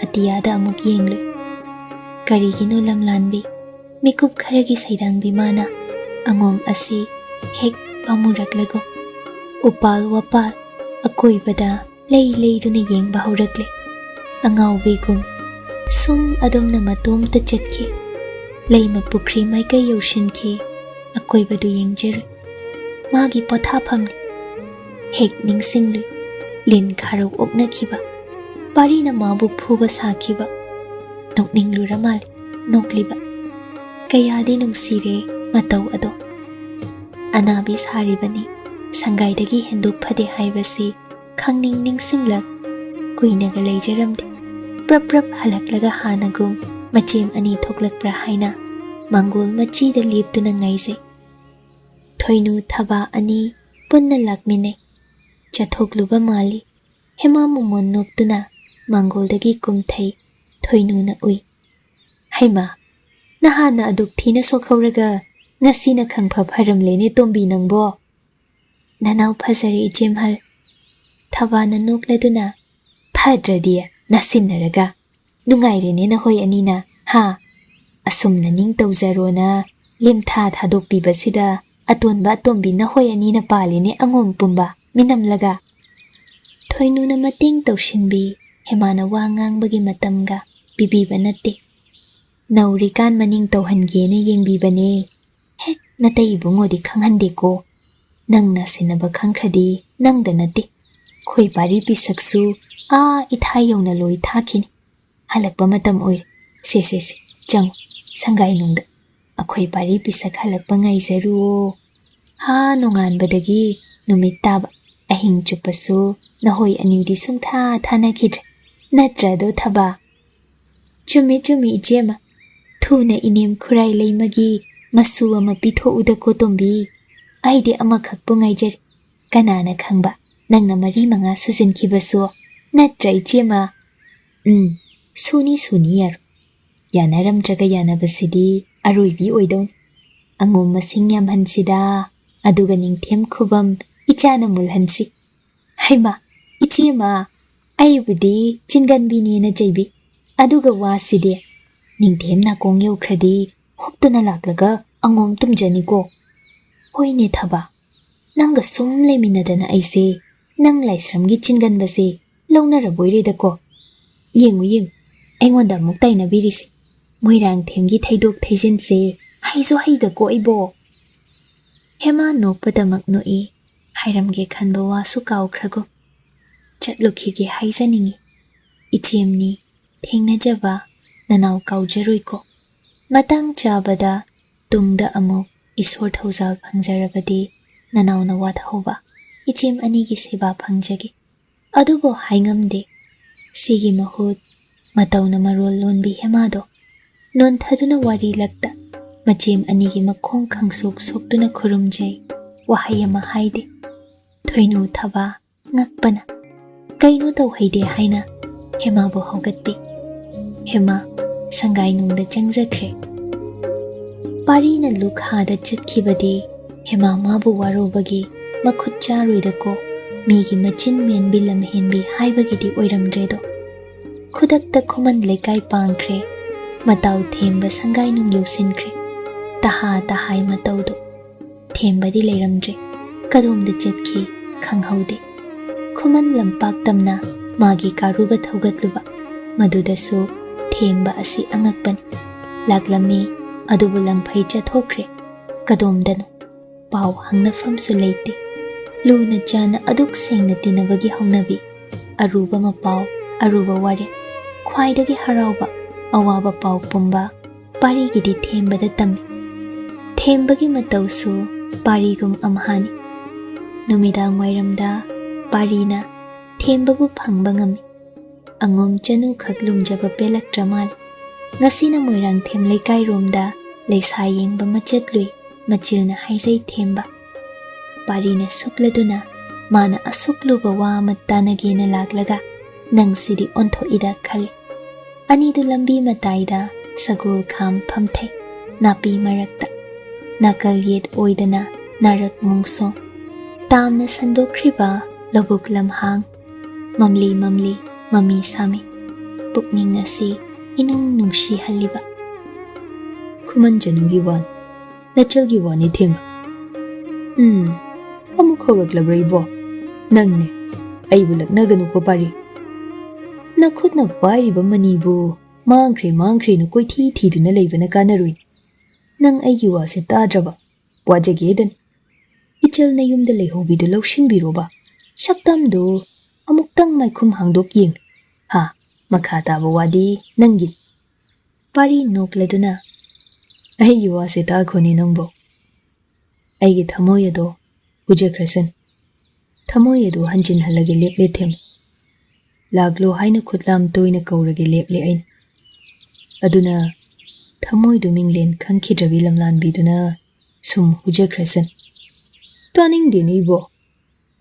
ꯑꯇꯤꯌꯥꯗ ꯑꯃꯨꯛ ꯌꯦꯡꯂꯨꯏ꯫ ꯀꯔꯤꯒꯤꯅꯣ ꯂꯝꯂꯥꯟꯕꯤ? ꯃꯤꯀꯨꯞ ꯈꯔꯒꯤ ꯁꯩꯗꯥꯡꯕꯤ ꯃꯥꯅ ꯑꯉꯣꯝ ꯑꯁꯤ ꯍꯦꯛ ꯄꯥꯝꯃꯨꯔꯛꯂꯒꯨꯝ꯫ ꯎꯄꯥꯜ ꯋꯥꯄꯥꯜ ꯑꯀꯣꯏꯕꯗ ꯂꯩ ꯂꯩꯗꯨꯅ ꯌꯦꯡꯕ ꯍꯧꯔꯛꯂꯦ꯫ ꯑꯉꯥꯎꯕꯤꯒꯨꯝ ꯁꯨꯝ ꯑꯗꯨꯝꯅ ꯃꯇꯣꯝꯇ ꯆꯠꯈꯤ꯫ ꯂꯩꯃ ꯄꯨꯈ꯭ꯔꯤ ꯃꯥꯏꯀꯩ ꯌꯧꯁꯤꯟꯈꯤ꯫ ꯑꯀꯣꯏꯕꯗꯨ ꯌꯦꯡꯖꯔꯨꯏ꯫ ꯃꯥꯒꯤ ꯄꯣꯊꯥꯐꯝꯅꯤ꯫ ꯍꯦꯛ ꯅꯤꯡꯁꯤꯡꯂꯨꯏ꯫ ꯂꯤꯟ ꯈꯥꯔꯧ ꯑꯣꯛꯅꯈꯤꯕ꯫ ꯄꯥꯔꯤꯅ ꯃꯥꯕꯨ ꯐꯨꯕ ꯁꯥꯈꯤꯕ꯫ ꯅꯣꯛꯅꯤꯡꯂꯨꯔ ꯃꯥꯜꯂꯤ ꯅꯣꯛꯂꯤꯕ꯫ ꯀꯌꯥꯗꯤ ꯅꯨꯡꯁꯤꯔꯦ ꯃꯇꯧ ꯑꯗꯣ꯫ ꯑꯅꯥꯕꯤ ꯁꯥꯔꯤꯕꯅꯤ꯫ ꯁꯪꯒꯥꯏꯗꯒꯤ ꯍꯦꯟꯗꯣꯛ ꯐꯗꯦ ꯍꯥꯏꯕꯁꯤ ꯈꯪꯅꯤꯡ ꯅꯤꯡꯁꯤꯡꯂꯛ꯫ ꯀꯨꯏꯅꯒ ꯂꯩꯖꯔꯝꯗꯦ꯫ ꯄ꯭ꯔꯞ ꯄ꯭ꯔꯞ ꯍꯜꯂꯛꯂꯒ ꯍꯥꯟꯅꯒꯨꯝ ꯃꯆꯦꯝ ꯑꯅꯤ ꯊꯣꯛꯂꯛꯄ꯭ꯔꯥ ꯍꯥꯏꯅ ꯃꯥꯡꯒꯣꯜ ꯃꯆꯤꯗ ꯂꯦꯞꯇꯨꯅ ꯉꯥꯏꯖꯩ꯫ ꯊꯣꯏꯅꯨ ꯊꯕꯥ ꯑꯅꯤ ꯄꯨꯟꯅ ꯂꯥꯛꯃꯤꯟꯅꯩ꯫ ꯆꯠꯊꯣꯛꯂꯨꯕ ꯃꯥꯜꯂꯤ꯫ ꯍꯦꯃꯥ ꯃꯣꯃꯣꯟ ꯅꯣꯛꯇꯨꯅ ꯃꯥꯡꯒꯣꯜꯗꯒꯤ ꯀꯨꯝꯊꯩ꯫ ꯊꯣꯏꯅꯨꯅ ꯎꯏ꯫ "ꯍꯩꯃꯥ, ꯅꯍꯥꯟꯅ ꯑꯗꯨꯛ ꯊꯤꯅ ꯁꯣꯛꯍꯧꯔꯒ ꯉꯁꯤꯅ ꯈꯪꯐ ꯐꯔꯝꯂꯦꯅꯦ ꯇꯣꯝꯕꯤ ꯅꯪꯕꯣ!" "ꯅꯅꯥꯎ ꯐꯖꯔꯦ ꯏꯆꯦꯝꯍꯜ꯫" ꯊꯕꯥꯅ ꯅꯣꯛꯂꯗꯨꯅ, "ꯐꯗ꯭ꯔꯗꯤ ꯅꯥꯁꯤꯟꯅꯔꯒ ꯅꯨꯡꯉꯥꯏꯔꯦꯅꯦ ꯅꯈꯣꯏ ꯑꯅꯤꯅ, ꯍꯥ? ꯑꯁꯨꯝꯅ ꯅꯤꯡ ꯇꯧꯖꯔꯣꯅ ꯂꯦꯝꯊꯥ ꯊꯥꯗꯣꯛꯄꯤꯕꯁꯤꯗ ꯑꯇꯣꯟꯕ ꯑꯇꯣꯝꯕꯤ ꯅꯈꯣꯏ ꯑꯅꯤꯅ ꯄꯥꯜꯂꯤꯅꯦ ꯑꯉꯣꯝ ꯄꯨꯝꯕ ꯃꯤꯅꯝꯂꯒ꯫" ꯊꯣꯏꯅꯨꯅ ꯃꯇꯦꯡ ꯇꯧꯁꯤꯟꯕꯤ꯫ ꯍꯦꯃꯥꯅ ꯋꯥ ꯉꯥꯡꯕꯒꯤ ꯃꯇꯝꯒ ꯄꯤꯕꯤꯕ ꯅꯠꯇꯦ꯫ "ꯅꯧꯔꯤꯀꯥꯟ ꯃꯅꯤꯡ ꯇꯧꯍꯟꯒꯦꯅ ꯌꯦꯡꯕꯤꯕꯅꯦ꯫ ꯍꯦꯛ ꯅꯇꯩ ꯏꯕꯨꯡꯉꯣꯗꯤ ꯈꯪꯍꯟꯗꯦꯀꯣ꯫ ꯅꯪ ꯅꯥꯁꯤꯟꯅꯕ ꯈꯪꯈ꯭ꯔꯗꯤ ꯅꯪꯗ ꯅꯠꯇꯦ, ꯑꯩꯈꯣꯏ ꯄꯥꯔꯤ ꯄꯤꯁꯛꯁꯨ ꯑꯥ ꯏꯊꯥꯏ ꯌꯧꯅ ꯂꯣꯏ ꯊꯥꯈꯤꯅꯤ꯫ ꯍꯜꯂꯛꯄ ꯃꯇꯝ ꯑꯣꯏꯔꯦ꯫ ꯁꯦ, ꯁꯦ, ꯁꯦ, ꯆꯪꯉꯨ, ꯁꯪꯒꯥꯏꯅꯨꯡꯗ꯫ ꯑꯩꯈꯣꯏ ꯄꯥꯔꯤ ꯄꯤꯁꯛ ꯍꯜꯂꯛꯄ ꯉꯥꯏꯖꯔꯨꯑꯣ꯫ ꯍꯥ ꯅꯣꯡꯉꯥꯟꯕꯗꯒꯤ ꯅꯨꯃꯤꯠ ꯇꯥꯕ, ꯑꯍꯤꯡ ꯆꯨꯞꯄꯁꯨ ꯅꯈꯣꯏ ꯑꯅꯤꯗꯤ ꯁꯨꯡꯊꯥ ꯊꯥꯅꯈꯤꯗ꯭ꯔꯦ꯫ ꯅꯠꯇ꯭ꯔꯗꯣ ꯊꯕꯥ?" "ꯆꯨꯝꯃꯤ, ꯆꯨꯝꯃꯤ, ꯏꯆꯦꯃ꯫ ꯊꯨꯅ ꯏꯅꯦꯝ ꯈꯨꯔꯥꯏ ꯂꯩꯃꯒꯤ ꯃꯁꯨ ꯑꯃ ꯄꯤꯊꯣꯛꯎꯗꯀꯣ ꯇꯣꯝꯕꯤ꯫ ꯑꯩꯗꯤ ꯑꯃꯈꯛꯄꯨ ꯉꯥꯏꯖꯔꯤ꯫ ꯀꯅꯥꯅ ꯈꯪꯕ, ꯅꯪꯅ ꯃꯔꯤ ꯃꯉꯥ ꯁꯨꯖꯤꯟꯈꯤꯕꯁꯨ꯫ ꯅꯠꯇ꯭ꯔ, ꯏꯆꯦꯃ?" "ꯎꯝ, ꯁꯨꯅꯤ, ꯁꯨꯅꯤ, ꯌꯥꯔꯣꯏ꯫ ꯌꯥꯅꯔꯝꯗ꯭ꯔꯒ ꯌꯥꯅꯕꯁꯤꯗꯤ ꯑꯔꯣꯏꯕꯤ ꯑꯣꯏꯗꯧꯅꯤ꯫ ꯑꯉꯣꯝ ꯃꯁꯤꯡ ꯌꯥꯝꯍꯟꯁꯤꯗ, ꯑꯗꯨꯒ ꯅꯤꯡꯊꯦꯝ ꯈꯨꯕꯝ ꯏꯆꯥꯅ ꯃꯨꯜꯍꯟꯁꯤ꯫" "ꯍꯩꯃꯥ, ꯏꯆꯦꯃ, ꯑꯩꯕꯨꯗꯤ ꯆꯤꯡꯒꯟꯕꯤꯅꯦꯅ ꯆꯩꯕꯤ꯫ ꯑꯗꯨꯒ ꯋꯥꯁꯤꯗꯤ, ꯅꯤꯡꯊꯦꯝ ꯅꯥꯀꯣꯡ ꯌꯧꯈ꯭ꯔꯗꯤ ꯍꯨꯞꯇꯨꯅ ꯂꯥꯛꯂꯒ ꯑꯉꯣꯝ ꯇꯨꯝꯖꯅꯤꯀꯣ꯫ ꯍꯣꯏꯅꯦ ꯊꯕꯥ, ꯅꯪꯒ ꯁꯨꯝ ꯂꯩꯃꯤꯟꯅꯗꯅ ꯑꯩꯁꯦ ꯅꯪ ꯂꯥꯏꯁ꯭ꯔꯝꯒꯤ ꯆꯤꯡꯒꯟꯕꯁꯦ ꯂꯧꯅꯔꯕꯣꯏꯔꯦꯗꯀꯣ꯫ ꯌꯦꯡꯉꯨ, ꯌꯦꯡꯉꯨ, ꯑꯩꯉꯣꯟꯗ ꯑꯃꯨꯛ ꯇꯥꯏꯅꯕꯤꯔꯤꯁꯦ꯫ ꯃꯣꯏꯔꯥꯡꯊꯦꯝꯒꯤ ꯊꯩꯗꯣꯛ ꯊꯩꯖꯤꯟꯁꯦ ꯍꯩꯁꯨ ꯍꯩꯗꯀꯣ ꯑꯩꯕꯣ꯫" ꯍꯦꯃꯥ ꯅꯣꯛꯄꯗꯃꯛ ꯅꯣꯛꯏ꯫ ꯍꯥꯏꯔꯝꯒꯦ ꯈꯟꯕ ꯋꯥꯁꯨ ꯀꯥꯎꯈ꯭ꯔꯒꯨꯝ꯫ "ꯆꯠꯂꯨꯈꯤꯒꯦ ꯍꯥꯏꯖꯅꯤꯡꯏ꯫ ꯏꯆꯦꯝꯅꯤ, ꯊꯦꯡꯅꯖꯕ ꯅꯅꯥꯎ ꯀꯥꯎꯖꯔꯣꯏꯀꯣ꯫ ꯃꯇꯥꯡ ꯆꯥꯕꯗ ꯇꯨꯡꯗ ꯑꯃꯨꯛ ꯏꯁꯣꯔ ꯊꯧꯖꯥꯜ ꯐꯪꯖꯔꯕꯗꯤ ꯅꯅꯥꯎꯅ ꯋꯥꯠꯍꯧꯕ ꯏꯆꯦꯝ ꯑꯅꯤꯒꯤ ꯁꯦꯕꯥ ꯐꯪꯖꯒꯦ꯫ ꯑꯗꯨꯕꯨ ꯍꯥꯏꯉꯝꯗꯦ꯫ ꯁꯤꯒꯤ ꯃꯍꯨꯠ ꯃꯇꯧꯅ ꯃꯔꯣꯜ ꯂꯣꯟꯕꯤ ꯍꯦꯃꯥꯗꯣ ꯅꯣꯟꯊꯗꯨꯅ ꯋꯥꯔꯤ ꯂꯛꯇ ꯃꯆꯦꯝ ꯑꯅꯤꯒꯤ ꯃꯈꯣꯡ ꯈꯪꯁꯣꯛ ꯁꯣꯛꯇꯨꯅ ꯈꯨꯔꯨꯝꯖꯩ꯫ ꯋꯥꯍꯩ ꯑꯃ ꯍꯥꯏꯗꯦ꯫ ꯊꯣꯏꯅꯨ ꯊꯕꯥ ꯉꯛꯄꯅ ꯀꯩꯅꯣ ꯇꯧꯍꯩꯗꯦ ꯍꯥꯏꯅ ꯍꯦꯃꯥꯕꯨ ꯍꯧꯒꯠꯄꯤ꯫ ꯍꯦꯃꯥ ꯁꯪꯒꯥꯏꯅꯨꯡꯗ ꯆꯪꯖꯈ꯭ꯔꯦ꯫ ꯄꯥꯔꯤꯅ ꯂꯨꯛ ꯍꯥꯗ ꯆꯠꯈꯤꯕꯗꯤ ꯍꯦꯃꯥ ꯃꯥꯕꯨ ꯋꯥꯔꯧꯕꯒꯤ ꯃꯈꯨꯠ ꯆꯥꯔꯣꯏꯗꯀꯣ, ꯃꯤꯒꯤ ꯃꯆꯤꯟ ꯃꯦꯟꯕꯤ ꯂꯝꯍꯦꯟꯕꯤ ꯍꯥꯏꯕꯒꯤꯗꯤ ꯑꯣꯏꯔꯝꯗ꯭ꯔꯦꯗꯣ꯫ ꯈꯨꯗꯛꯇ ꯈꯨꯃꯟ ꯂꯩꯀꯥꯏ ꯄꯥꯡꯈ꯭ꯔꯦ꯫ ꯃꯇꯥꯎ ꯊꯦꯝꯕ ꯁꯪꯒꯥꯏꯅꯨꯡ ꯌꯧꯁꯤꯟꯈ꯭ꯔꯦ꯫ ꯇꯍꯥ ꯇꯍꯥꯏ ꯃꯇꯧꯗꯣ꯫ ꯊꯦꯝꯕꯗꯤ ꯂꯩꯔꯝꯗ꯭ꯔꯦ꯫ ꯀꯗꯣꯝꯗ ꯆꯠꯈꯤ ꯈꯪꯍꯧꯗꯦ꯫ ꯈꯨꯃꯟ ꯂꯝꯄꯥꯛ ꯇꯝꯅ ꯃꯥꯒꯤ ꯀꯥꯔꯨꯕ ꯊꯧꯒꯠꯂꯨꯕ, ꯃꯗꯨꯗꯁꯨ ꯊꯦꯝꯕ ꯑꯁꯤ ꯑꯉꯛꯄꯅꯤ꯫ ꯂꯥꯛꯂꯝꯃꯤ, ꯑꯗꯨꯕꯨ ꯂꯪꯐꯩ ꯆꯠꯊꯣꯛꯈ꯭ꯔꯦ꯫ ꯀꯗꯣꯝꯗꯅꯣ? ꯄꯥꯎ ꯍꯪꯅꯐꯝꯁꯨ ꯂꯩꯇꯦ꯫ ꯂꯨꯅ ꯆꯥꯟꯅ ꯑꯗꯨꯛ ꯁꯦꯡꯅ ꯇꯤꯟꯅꯕꯒꯤ ꯍꯧꯅꯕꯤ꯫ ꯑꯔꯨꯕ ꯃꯄꯥꯎ, ꯑꯔꯨꯕ ꯋꯥꯔꯦꯞ, ꯈ꯭ꯋꯥꯏꯗꯒꯤ ꯍꯔꯥꯎꯕ, ꯑꯋꯥꯕ ꯄꯥꯎ ꯄꯨꯝꯕ ꯄꯥꯔꯤꯒꯤꯗꯤ ꯊꯦꯝꯕꯗ ꯇꯝꯃꯤ꯫ ꯊꯦꯝꯕꯒꯤ ꯃꯇꯧꯁꯨ ꯄꯥꯔꯤꯒꯨꯝ ꯑꯝꯍꯥꯅꯤ꯫ ꯅꯨꯃꯤꯗꯥꯡ ꯋꯥꯏꯔꯝꯗ ꯄꯥꯔꯤꯅ ꯊꯦꯝꯕꯕꯨ ꯐꯪꯕ ꯉꯝꯃꯤ꯫ ꯑꯉꯣꯝ ꯆꯅꯨꯈꯛ ꯂꯨꯝꯖꯕ ꯄꯦꯜꯂꯛꯇ꯭ꯔ ꯃꯥꯜꯂꯦ꯫ ꯉꯁꯤꯅ ꯃꯣꯏꯔꯥꯡꯊꯦꯝ ꯂꯩꯀꯥꯏꯔꯣꯝꯗ ꯂꯩꯁꯥ ꯌꯦꯡꯕ ꯑꯃ ꯆꯠꯂꯨꯏ, ꯃꯆꯤꯜꯅ ꯍꯥꯏꯖꯩ ꯊꯦꯝꯕ꯫ ꯄꯥꯔꯤꯅ ꯁꯨꯛꯂꯗꯨꯅ ꯃꯥꯅ ꯑꯁꯨꯛ ꯂꯨꯕ ꯋꯥ ꯑꯃ ꯇꯥꯟꯅꯒꯦꯅ ꯂꯥꯛꯂꯒ ꯅꯪꯁꯤꯗꯤ ꯑꯣꯟꯊꯣꯛꯏꯗ ꯈꯜꯂꯤ꯫ ꯑꯅꯤꯗꯨ ꯂꯝꯕꯤ ꯃꯇꯥꯏꯗ ꯁꯒꯣꯜ ꯈꯥꯝ ꯐꯝꯊꯩ, ꯅꯥꯄꯤ ꯃꯔꯛꯇ꯫ ꯅꯥꯀꯜ ꯌꯦꯠ ꯑꯣꯏꯗꯅ ꯅꯥꯔꯛ ꯃꯣꯡꯁꯣꯡ, ꯇꯥꯝꯅ ꯁꯟꯗꯣꯛꯈ꯭ꯔꯤꯕ ꯂꯧꯕꯨꯛ ꯂꯝꯍꯥꯡ, ꯃꯝꯂꯤ ꯃꯝꯂꯤ, ꯃꯃꯤ ꯁꯥꯃꯤ꯫ ꯄꯨꯛꯅꯤꯡ ꯑꯁꯤ ꯏꯅꯨꯡ ꯅꯨꯡꯁꯤꯍꯜꯂꯤꯕ꯫ ꯈꯨꯃꯟ ꯆꯅꯨꯒꯤ ꯋꯥꯅꯤ, ꯅꯆꯜꯒꯤ ꯋꯥꯅꯤ ꯊꯦꯝꯕ꯫ ꯎꯝ, ꯑꯃꯨꯛ ꯍꯧꯔꯛꯂꯕ꯭ꯔꯥ ꯏꯕꯣ? ꯅꯪꯅꯦ, ꯑꯩꯕꯨ ꯂꯛꯅꯒꯅꯨꯀꯣ ꯄꯥꯔꯤ꯫ ꯅꯈꯨꯠꯅ ꯄꯥꯏꯔꯤꯕ ꯃꯅꯤꯕꯨ ꯃꯥꯡꯈ꯭ꯔꯦ ꯃꯥꯡꯈ꯭ꯔꯦꯅ ꯀꯣꯏꯊꯤ ꯊꯤꯗꯨꯅ ꯂꯩꯕꯅ ꯀꯥꯟꯅꯔꯣꯏ꯫ ꯅꯪ ꯑꯩꯒꯤ ꯋꯥꯁꯦ ꯇꯥꯗ꯭ꯔꯕ? ꯋꯥꯖꯒꯦꯗꯅꯤ꯫ ꯏꯆꯜ ꯅꯌꯨꯝꯗ ꯂꯩꯍꯧꯕꯤꯗꯨ ꯂꯧꯁꯤꯟꯕꯤꯔꯣꯕ꯫ ꯁꯛꯇꯝꯗꯨ ꯑꯃꯨꯛꯇꯪ ꯃꯥꯏꯈꯨꯝ ꯍꯥꯡꯗꯣꯛ ꯌꯦꯡ꯫ ꯍꯥ, ꯃꯈꯥ ꯇꯥꯕ ꯋꯥꯗꯤ ꯅꯪꯒꯤꯅꯤ꯫ ꯄꯥꯔꯤ ꯅꯣꯛꯂꯗꯨꯅ, "ꯑꯩꯒꯤ ꯋꯥꯁꯦ ꯇꯥꯈꯣꯅꯦ ꯅꯪꯕꯣ꯫ ꯑꯩꯒꯤ ꯊꯃꯣꯏ ꯑꯗꯣ ꯍꯨꯖꯈ꯭ꯔꯁꯅꯨ꯫ ꯊꯃꯣꯏ ꯑꯗꯨ ꯍꯟꯖꯤꯟꯍꯜꯂꯒꯦ ꯂꯦꯞꯂꯦ ꯊꯦꯝ꯫ ꯂꯥꯛꯂꯣ ꯍꯥꯏꯅ ꯈꯨꯠꯂꯥꯝ ꯇꯣꯏꯅ ꯀꯧꯔꯒꯦ ꯂꯦꯞꯂꯦ ꯑꯩꯅ꯫ ꯑꯗꯨꯅ ꯊꯃꯣꯏꯗꯨ ꯃꯤꯡꯂꯦꯟ ꯈꯪꯈꯤꯗ꯭ꯔꯕꯤ ꯂꯝꯂꯥꯟꯕꯤꯗꯨꯅ ꯁꯨꯝ ꯍꯨꯖꯈ꯭ꯔꯁꯅꯨ꯫ ꯇꯥꯅꯤꯡꯗꯦꯅꯦ ꯏꯕꯣ꯫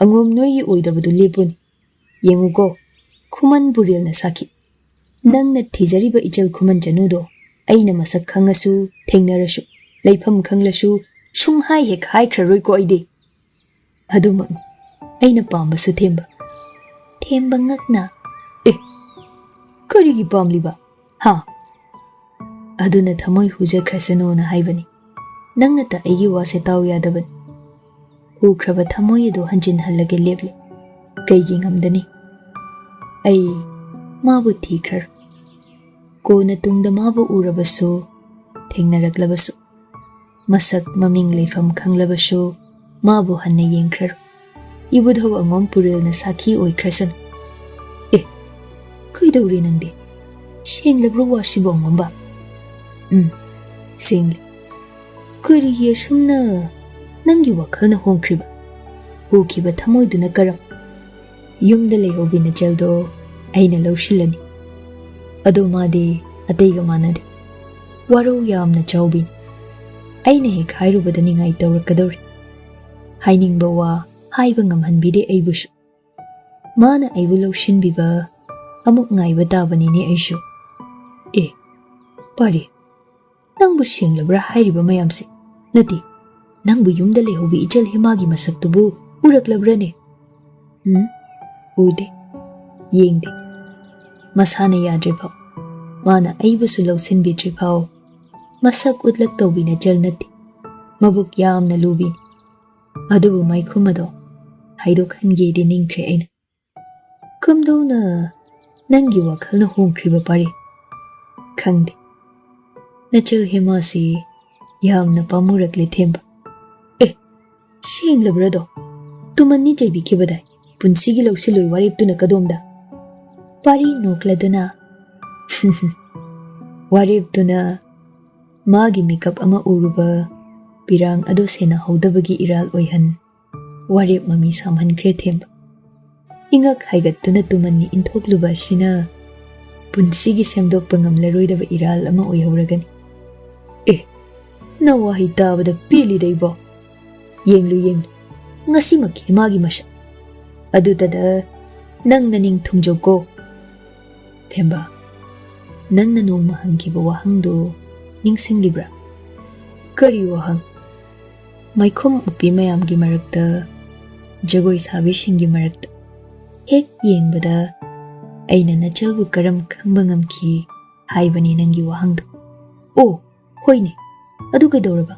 ꯑꯉꯣꯝ ꯅꯣꯏꯒꯤ ꯑꯣꯏꯗꯕꯗꯨ ꯂꯦꯞꯄꯨꯅꯤ꯫ ꯌꯦꯡꯉꯨꯀꯣ, ꯈꯨꯃꯟ ꯕꯨꯔꯦꯜꯅ ꯁꯥꯈꯤ꯫ ꯅꯪꯅ ꯊꯤꯖꯔꯤꯕ ꯏꯆꯜ ꯈꯨꯃꯟ ꯆꯅꯨꯗꯣ ꯑꯩꯅ ꯃꯁꯛ ꯈꯪꯉꯁꯨ, ꯊꯦꯡꯅꯔꯁꯨ, ꯂꯩꯐꯝ ꯈꯪꯂꯁꯨ, ꯁꯨꯡꯍꯥꯏ ꯍꯦꯛ ꯍꯥꯏꯈ꯭ꯔꯔꯣꯏꯀꯣ ꯑꯩꯗꯤ꯫ ꯑꯗꯨꯃꯛꯅꯤ ꯑꯩꯅ ꯄꯥꯝꯕꯁꯨ ꯊꯦꯝꯕ꯫ ꯊꯦꯝꯕ ꯉꯛꯅ, "ꯑꯦ, ꯀꯔꯤꯒꯤ ꯄꯥꯝꯂꯤꯕ? ꯍꯥ?" ꯑꯗꯨꯅ ꯊꯃꯣꯏ ꯍꯨꯖꯈ꯭ꯔꯁꯅꯨꯅ ꯍꯥꯏꯕꯅꯤ꯫ ꯅꯪꯅꯇ ꯑꯩꯒꯤ ꯋꯥꯁꯦ ꯇꯥꯎ ꯌꯥꯗꯕꯅꯤ꯫ ꯍꯨꯈ꯭ꯔꯕ ꯊꯃꯣꯏ ꯑꯗꯨ ꯍꯟꯖꯤꯟꯍꯜꯂꯒꯦ ꯂꯦꯞꯂꯤ꯫ ꯀꯩꯒꯤ ꯉꯝꯗꯅꯤ? ꯑꯩ ꯃꯥꯕꯨ ꯊꯤꯈ꯭ꯔꯔꯣꯏ꯫ ꯀꯣꯟꯅ ꯇꯨꯡꯗ ꯃꯥꯕꯨ ꯎꯔꯕꯁꯨ, ꯊꯦꯡꯅꯔꯛꯂꯕꯁꯨ, ꯃꯁꯛ ꯃꯃꯤꯡ ꯂꯩꯐꯝ ꯈꯪꯂꯕꯁꯨ, ꯃꯥꯕꯨ ꯍꯟꯅ ꯌꯦꯡꯈ꯭ꯔꯔꯣꯏ꯫ ꯏꯕꯨꯙꯧ ꯑꯉꯣꯝ ꯄꯨꯔꯦꯜꯅ ꯁꯥꯈꯤ ꯑꯣꯏꯈ꯭ꯔꯁꯅꯨ꯫ ꯑꯦ, ꯀꯩꯗꯧꯔꯦ ꯅꯪꯗꯤ? ꯁꯦꯡꯂꯕ꯭ꯔꯣ ꯋꯥꯁꯤꯕꯨ ꯑꯉꯣꯝꯕ? ꯎꯝ, ꯁꯦꯡꯂꯦ꯫ ꯀꯔꯤꯒꯤ ꯑꯁꯨꯝꯅ ꯅꯪꯒꯤ ꯋꯥꯈꯜꯅ ꯍꯣꯡꯈ꯭ꯔꯤꯕ? ꯍꯨꯈꯤꯕ ꯊꯃꯣꯏꯗꯨꯅ ꯀꯔꯝ? ꯌꯨꯝꯗ ꯂꯩꯍꯧꯕꯤ ꯅꯆꯜꯗꯣ ꯑꯩꯅ ꯂꯧꯁꯤꯜꯂꯅꯤ꯫ ꯑꯗꯣ ꯃꯥꯗꯤ ꯑꯇꯩꯒ ꯃꯥꯟꯅꯗꯦ꯫ ꯋꯥꯔꯧ ꯌꯥꯝꯅ ꯆꯥꯎꯕꯤꯅꯤ꯫ ꯑꯩꯅ ꯍꯦꯛ ꯍꯥꯏꯔꯨꯕꯗ ꯅꯤꯡꯉꯥꯏ ꯇꯧꯔꯛꯀꯗꯧꯔꯤ꯫ ꯍꯥꯏꯅꯤꯡꯕ ꯋꯥ ꯍꯥꯏꯕ ꯉꯝꯍꯟꯕꯤꯗꯦ ꯑꯩꯕꯨꯁꯨ꯫ ꯃꯥꯅ ꯑꯩꯕꯨ ꯂꯧꯁꯤꯟꯕꯤꯕ ꯑꯃꯨꯛ ꯉꯥꯏꯕ ꯇꯥꯕꯅꯤꯅꯦ ꯑꯩꯁꯨ꯫ ꯑꯦ, ꯄꯥꯔꯤ, ꯅꯪꯕꯨ ꯁꯦꯡꯂꯕ꯭ꯔꯥ ꯍꯥꯏꯔꯤꯕ ꯃꯌꯥꯝꯁꯦ? ꯅꯠꯇꯦ, ꯅꯪꯕꯨ ꯌꯨꯝꯗ ꯂꯩꯍꯧꯕꯤ ꯏꯆꯜ ꯍꯦꯃꯥꯒꯤ ꯃꯁꯛꯇꯨꯕꯨ ꯎꯔꯛꯂꯕ꯭ꯔꯅꯦ? ꯎꯝ, ꯎꯗꯦ, ꯌꯦꯡꯗꯦ꯫ ꯃꯁꯥꯅ ꯌꯥꯗ꯭ꯔꯤꯐꯥꯎ, ꯃꯥꯅ ꯑꯩꯕꯨꯁꯨ ꯂꯧꯁꯤꯟꯕꯤꯗ꯭ꯔꯤꯐꯥꯎ, ꯃꯁꯛ ꯎꯠꯂꯛꯇꯧꯕꯤ ꯅꯆꯜ ꯅꯠꯇꯦ꯫ ꯃꯕꯨꯛ ꯌꯥꯝꯅ ꯂꯨꯕꯤꯅꯤ꯫ ꯑꯗꯨꯕꯨ ꯃꯥꯏꯈꯨꯝ ꯑꯗꯣ ꯍꯥꯏꯗꯣꯛꯍꯟꯒꯦꯗꯤ ꯅꯤꯡꯈ꯭ꯔꯦ ꯑꯩꯅ꯫ ꯀꯝꯗꯧꯅ ꯅꯪꯒꯤ ꯋꯥꯈꯜꯅ ꯍꯣꯡꯈ꯭ꯔꯤꯕ ꯄꯥꯔꯤ? ꯈꯪꯗꯦ꯫ ꯅꯆꯜ ꯍꯦꯃꯥꯁꯤ ꯌꯥꯝꯅ ꯄꯥꯝꯃꯨꯔꯛꯂꯦ ꯊꯦꯝꯕ꯫ ꯑꯦ, ꯁꯦꯡꯂꯕ꯭ꯔꯗꯣ? ꯇꯨꯃꯟꯅꯤ ꯆꯩꯕꯤꯈꯤꯕꯗꯥꯏ, ꯄꯨꯟꯁꯤꯒꯤ ꯂꯧꯁꯤꯜꯂꯣꯏ ꯋꯥꯔꯦꯞꯇꯨꯅ ꯀꯗꯣꯝꯗ? ꯄꯥꯔꯤ ꯅꯣꯛꯂꯗꯨꯅ, ꯋꯥꯔꯦꯞꯇꯨꯅ ꯃꯥꯒꯤ ꯃꯤꯀꯞ ꯑꯃ ꯎꯔꯨꯕ ꯄꯤꯔꯥꯡ ꯑꯗꯨ ꯁꯦꯟꯅꯍꯧꯗꯕꯒꯤ ꯏꯔꯥꯜ ꯑꯣꯏꯍꯟ꯫ ꯋꯥꯔꯦꯞ ꯃꯃꯤ ꯁꯥꯝꯍꯟꯈ꯭ꯔꯦ ꯊꯦꯝꯕ꯫ ꯏꯉꯛ ꯍꯥꯏꯒꯠꯇꯨꯅ ꯇꯨꯃꯟꯅꯤ ꯏꯟꯊꯣꯛꯂꯨꯕ ꯑꯁꯤꯅ ꯄꯨꯟꯁꯤꯒꯤ ꯁꯦꯝꯗꯣꯛꯄ ꯉꯝꯂꯔꯣꯏꯗꯕ ꯏꯔꯥꯜ ꯑꯃ ꯑꯣꯏꯍꯧꯔꯒꯅꯤ꯫ ꯑꯦ, ꯅꯋꯥꯍꯩ ꯇꯥꯕꯗ ꯄꯦꯜꯂꯤꯗ ꯏꯕꯣ꯫ ꯌꯦꯡꯂꯨ, ꯌꯦꯡꯂꯨ, ꯉꯁꯤꯃꯛ ꯍꯦꯃꯥꯒꯤ ꯃꯁꯛ꯫ ꯑꯗꯨꯇꯗ ꯅꯪ ꯅꯅꯤꯡ ꯊꯨꯡꯖꯧꯀꯣ꯫ ꯊꯦꯝꯕ, ꯅꯪꯅ ꯅꯣꯡꯃ ꯍꯪꯈꯤꯕ ꯋꯥꯍꯪꯗꯨ ꯅꯤꯡꯁꯤꯡꯂꯤꯕ꯭ꯔꯥ? ꯀꯔꯤ ꯋꯥꯍꯪ? ꯃꯥꯏꯈꯨꯝ ꯎꯞꯄꯤ ꯃꯌꯥꯝꯒꯤ ꯃꯔꯛꯇ, ꯖꯒꯣꯏ ꯁꯥꯕꯤꯁꯤꯡꯒꯤ ꯃꯔꯛꯇ ꯍꯦꯛ ꯌꯦꯡꯕꯗ ꯑꯩꯅ ꯅꯆꯜꯕꯨ ꯀꯔꯝ ꯈꯪꯕ ꯉꯝꯈꯤ ꯍꯥꯏꯕꯅꯤ ꯅꯪꯒꯤ ꯋꯥꯍꯪꯗꯨ꯫ ꯑꯣ, ꯍꯣꯏꯅꯦ, ꯑꯗꯨ ꯀꯩꯗꯧꯔꯕ?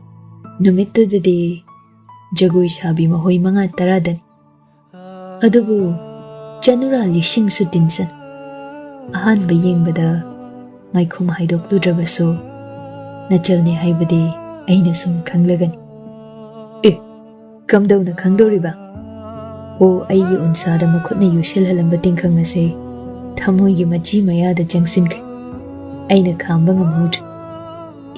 ꯅꯨꯃꯤꯠꯇꯨꯗꯗꯤ ꯖꯒꯣꯏ ꯁꯥꯕꯤ ꯃꯈꯣꯏ ꯃꯉꯥ ꯇꯔꯥꯗꯅꯤ꯫ ꯑꯗꯨꯕꯨ ꯆꯅꯨꯔꯥ ꯂꯤꯁꯤꯡꯁꯨ ꯇꯤꯟꯁꯟ꯫ ꯑꯍꯥꯟꯕ ꯌꯦꯡꯕꯗ ꯃꯥꯏꯈꯨꯝ ꯍꯥꯏꯗꯣꯛꯂꯨꯗ꯭ꯔꯕꯁꯨ ꯅꯆꯜꯅꯤ ꯍꯥꯏꯕꯗꯤ ꯑꯩꯅ ꯁꯨꯝ ꯈꯪꯂꯒꯅꯤ꯫ ꯑꯦ, ꯀꯝꯗꯧꯅ ꯈꯪꯗꯧꯔꯤꯕ? ꯑꯣ, ꯑꯩꯒꯤ ꯎꯟꯁꯥꯗ ꯃꯈꯨꯠꯅ ꯌꯣꯠꯁꯤꯜꯍꯜꯂꯝꯕ ꯇꯤꯡꯈꯪ ꯑꯁꯦ ꯊꯃꯣꯏꯒꯤ ꯃꯆꯤ ꯃꯌꯥꯗ ꯆꯪꯁꯤꯟꯈ꯭ꯔꯦ꯫ ꯑꯩꯅ ꯈꯥꯝꯕ ꯉꯝꯍꯧꯗ꯭ꯔꯦ꯫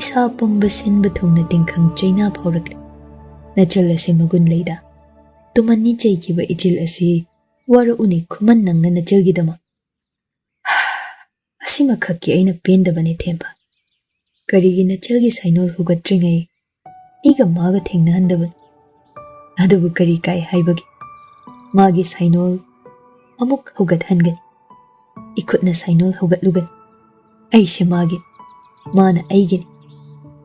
ꯏꯁꯥ ꯄꯨꯝꯕ ꯁꯤꯟꯕ ꯊꯨꯡꯅ ꯇꯤꯡꯈꯪ ꯆꯩꯅꯥ ꯐꯥꯎꯔꯛꯂꯦ꯫ ꯅꯆꯜ ꯑꯁꯤ ꯃꯒꯨꯟ ꯂꯩꯗ꯫ ꯇꯨꯃꯟꯅꯤ ꯆꯩꯈꯤꯕ ꯏꯆꯤꯜ ꯑꯁꯤ ꯋꯥꯔꯛꯎꯅꯤ ꯈꯨꯃꯟ ꯅꯪꯅ ꯅꯆꯜꯒꯤꯗꯃꯛ꯫ ꯑꯁꯤꯃꯈꯛꯀꯤ ꯑꯩꯅ ꯄꯦꯟꯗꯕꯅꯦ ꯊꯦꯝꯕ꯫ ꯀꯔꯤꯒꯤ ꯅꯆꯜꯒꯤ ꯁꯥꯏꯅꯣꯜ ꯍꯧꯒꯠꯇ꯭ꯔꯤꯉꯩ ꯑꯩꯒ ꯃꯥꯒ ꯊꯦꯡꯅꯍꯟꯗꯕꯅꯣ? ꯑꯗꯨꯕꯨ ꯀꯔꯤ ꯀꯥꯏ ꯍꯥꯏꯕꯒꯦ? ꯃꯥꯒꯤ ꯁꯥꯏꯅꯣꯜ ꯑꯃꯨꯛ ꯍꯧꯒꯠꯍꯟꯒꯅꯤ꯫ ꯏꯈꯨꯠꯅ ꯁꯥꯏꯅꯣꯜ ꯍꯧꯒꯠꯂꯨꯒꯅꯤ꯫ ꯑꯩꯁꯦ ꯃꯥꯒꯤꯅꯤ, ꯃꯥꯅ ꯑꯩꯒꯤꯅꯤ꯫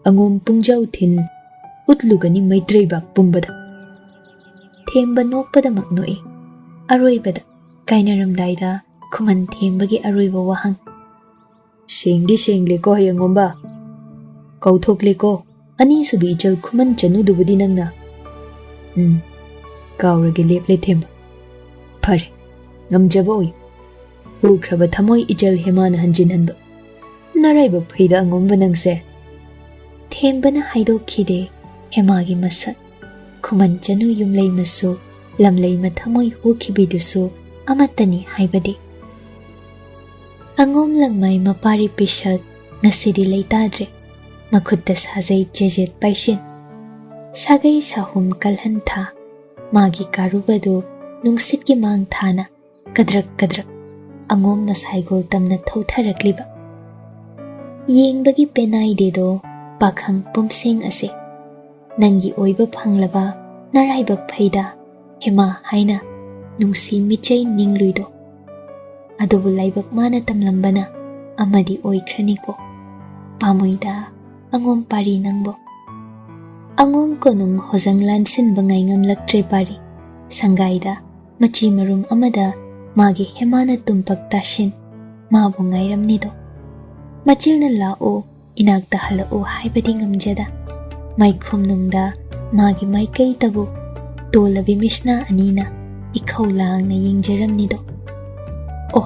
ꯑꯉꯣꯝ ꯄꯨꯡꯖꯥꯎ ꯊꯤꯟ ꯎꯠꯂꯨꯒꯅꯤ ꯃꯩꯇ꯭ꯔꯩꯕꯥꯛ ꯄꯨꯝꯕꯗ꯫ ꯊꯦꯝꯕ ꯅꯣꯛꯄꯗꯃꯛ ꯅꯣꯛꯏ꯫ ꯑꯔꯣꯏꯕꯗ ꯀꯥꯏꯅꯔꯝꯗꯥꯏꯗ ꯈꯨꯃꯟ ꯊꯦꯝꯕꯒꯤ ꯑꯔꯣꯏꯕ ꯋꯥꯍꯪ꯫ ꯁꯦꯡꯗꯤ ꯁꯦꯡꯂꯦꯀꯣ ꯍꯌꯦꯡꯉꯣꯝꯕ? ꯀꯧꯊꯣꯛꯂꯦꯀꯣ ꯑꯅꯤꯁꯨꯕꯤ ꯏꯆꯜ ꯈꯨꯃꯟ ꯆꯅꯨꯗꯨꯕꯨꯗꯤ ꯅꯪꯅ? ꯎꯝ, ꯀꯥꯎꯔꯒꯦ ꯂꯦꯞꯂꯦ ꯊꯦꯝꯕ꯫ ꯐꯔꯦ, ꯉꯝꯖꯕ ꯑꯣꯏꯌꯨ꯫ ꯍꯨꯈ꯭ꯔꯕ ꯊꯃꯣꯏ ꯏꯆꯜ ꯍꯦꯃꯥꯅ ꯍꯟꯖꯤꯟꯍꯟꯕ꯫ ꯅꯔꯥꯏꯕꯛ ꯐꯩꯗ ꯑꯉꯣꯝꯕ ꯅꯪꯁꯦ꯫ ꯊꯦꯝꯕꯅ ꯍꯥꯏꯗꯣꯛꯈꯤꯗꯦ ꯍꯦꯃꯥꯒꯤ ꯃꯁꯛ꯫ ꯈꯨꯃꯟ ꯆꯅꯨ ꯌꯨꯝꯂꯩꯃꯁꯨ ꯂꯝꯂꯩꯃ ꯊꯃꯣꯏ ꯍꯨꯈꯤꯕꯤꯗꯨꯁꯨ ꯑꯃꯠꯇꯅꯤ ꯍꯥꯏꯕꯗꯤ꯫ ꯑꯉꯣꯝ ꯂꯪꯃꯥꯏ ꯃꯄꯥꯔꯤ ꯄꯤꯁꯛ ꯉꯁꯤꯗꯤ ꯂꯩꯇꯥꯗ꯭ꯔꯦ꯫ ꯃꯈꯨꯠꯇ ꯁꯥꯖꯩ ꯆꯦꯖꯦꯠ ꯄꯥꯏꯁꯤꯟ꯫ ꯁꯥꯒꯩ ꯁꯥꯍꯨꯝ ꯀꯜꯍꯟ ꯊꯥ꯫ ꯃꯥꯒꯤ ꯀꯥꯔꯨꯕꯗꯨ ꯅꯨꯡꯁꯤꯠꯀꯤ ꯃꯥꯡ ꯊꯥꯅ ꯀꯗ꯭ꯔꯛ ꯀꯗ꯭ꯔꯛ ꯑꯉꯣꯝ ꯃꯁꯥꯏꯒꯣꯜ ꯇꯝꯅ ꯊꯧꯊꯔꯛꯂꯤꯕ꯫ "ꯌꯦꯡꯕꯒꯤ ꯄꯦꯅꯥꯏꯗꯦꯗꯣ ꯄꯥꯈꯪ ꯄꯨꯝꯁꯦꯡ ꯑꯁꯦ, ꯅꯪꯒꯤ ꯑꯣꯏꯕ ꯐꯪꯂꯕ ꯅꯔꯥꯏꯕꯛ ꯐꯩꯗ ꯍꯦꯃꯥ" ꯍꯥꯏꯅ ꯅꯨꯡꯁꯤ ꯃꯤꯆꯩ ꯅꯤꯡꯂꯨꯏꯗꯣ꯫ ꯑꯗꯨꯕꯨ ꯂꯥꯏꯕꯛ ꯃꯥꯅ ꯇꯝꯂꯝꯕꯅ ꯑꯃꯗꯤ ꯑꯣꯏꯈ꯭ꯔꯅꯤꯀꯣ꯫ ꯄꯥꯝꯃꯨꯏꯗ ꯑꯉꯣꯝ ꯄꯥꯔꯤ ꯅꯪꯕꯣ꯫ ꯑꯉꯣꯝ ꯀꯣꯅꯨꯡ ꯍꯣꯖꯪ ꯂꯥꯟꯁꯤꯟꯕ ꯉꯥꯏꯉꯝꯂꯛꯇ꯭ꯔꯦ ꯄꯥꯔꯤ꯫ ꯁꯪꯒꯥꯏꯗ ꯃꯆꯤ ꯃꯔꯨꯝ ꯑꯃꯗ ꯃꯥꯒꯤ ꯍꯦꯃꯥꯅ ꯇꯨꯝꯄꯛ ꯇꯥꯁꯤꯟ ꯃꯥꯕꯨ ꯉꯥꯏꯔꯝꯅꯤꯗꯣ꯫ ꯃꯆꯤꯜꯅ "ꯂꯥꯛꯑꯣ, ꯏꯅꯥꯛꯇ ꯍꯜꯂꯛꯑꯣ" ꯍꯥꯏꯕꯗꯤ ꯉꯝꯖꯗ, ꯃꯥꯏꯈꯨꯝꯅꯨꯡꯗ ꯃꯥꯒꯤ ꯃꯥꯏꯀꯩꯇꯕꯨ ꯇꯣꯜꯂꯕꯤ ꯃꯤꯁꯅꯥ ꯑꯅꯤꯅ ꯏꯈꯧ ꯂꯥꯡꯅ ꯌꯦꯡꯖꯔꯝꯅꯤꯗꯣ꯫ ꯑꯣ,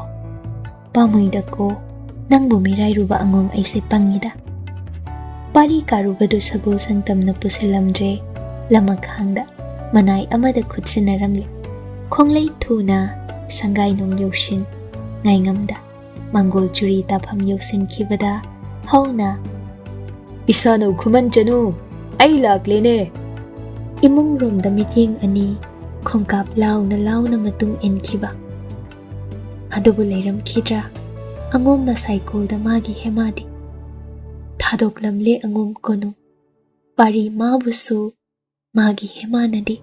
ꯄꯥꯝꯃꯨꯏꯗꯀꯣ, ꯅꯪꯕꯨ ꯃꯤꯔꯥꯏꯔꯨꯕ ꯑꯉꯣꯝ ꯑꯩꯁꯦ ꯄꯪꯉꯤꯗ꯫ ꯄꯥꯔꯤ ꯀꯥꯔꯨꯕꯗꯨ ꯁꯒꯣꯜ ꯁꯪꯇꯝꯅ ꯄꯨꯁꯤꯜꯂꯝꯗ꯭ꯔꯦ ꯂꯃꯈꯥꯡꯗ, ꯃꯅꯥꯏ ꯑꯃꯗ ꯈꯨꯠꯁꯤꯟꯅꯔꯝꯂꯦ꯫ ꯈꯣꯡꯂꯩ ꯊꯨꯅ ꯁꯪꯒꯥꯏ ꯅꯨꯡ ꯌꯧꯁꯤꯟ ꯉꯥꯏꯉꯝꯗ ꯃꯪꯒꯣꯜ ꯆꯨꯔꯤ ꯇꯥꯐꯝ ꯌꯧꯁꯤꯟꯈꯤꯕꯗ ꯍꯧꯅ, "ꯏꯁꯥꯅꯧ ꯈꯨꯃꯟ ꯆꯅꯨ, ꯑꯩ ꯂꯥꯛꯂꯦꯅꯦ!" ꯏꯃꯨꯡ ꯔꯣꯝꯗ ꯃꯤꯠꯌꯦꯡ ꯑꯅꯤ ꯈꯣꯡꯀꯥꯞ ꯂꯥꯎꯅ ꯂꯥꯎꯅ ꯃꯇꯨꯡ ꯏꯟꯈꯤꯕ꯫ ꯑꯗꯨꯕꯨ ꯂꯩꯔꯝꯈꯤꯗ꯭ꯔꯥ ꯑꯉꯣꯝ ꯃꯁꯥꯏꯀꯣꯜꯗ ꯃꯥꯒꯤ ꯍꯦꯃꯥꯗꯤ? ꯊꯥꯗꯣꯛꯂꯝꯂꯦ ꯑꯉꯣꯝ ꯀꯣꯅꯨꯡ ꯄꯥꯔꯤ ꯃꯥꯕꯨꯁꯨ ꯃꯥꯒꯤ ꯍꯦꯃꯥꯅꯗꯤ꯫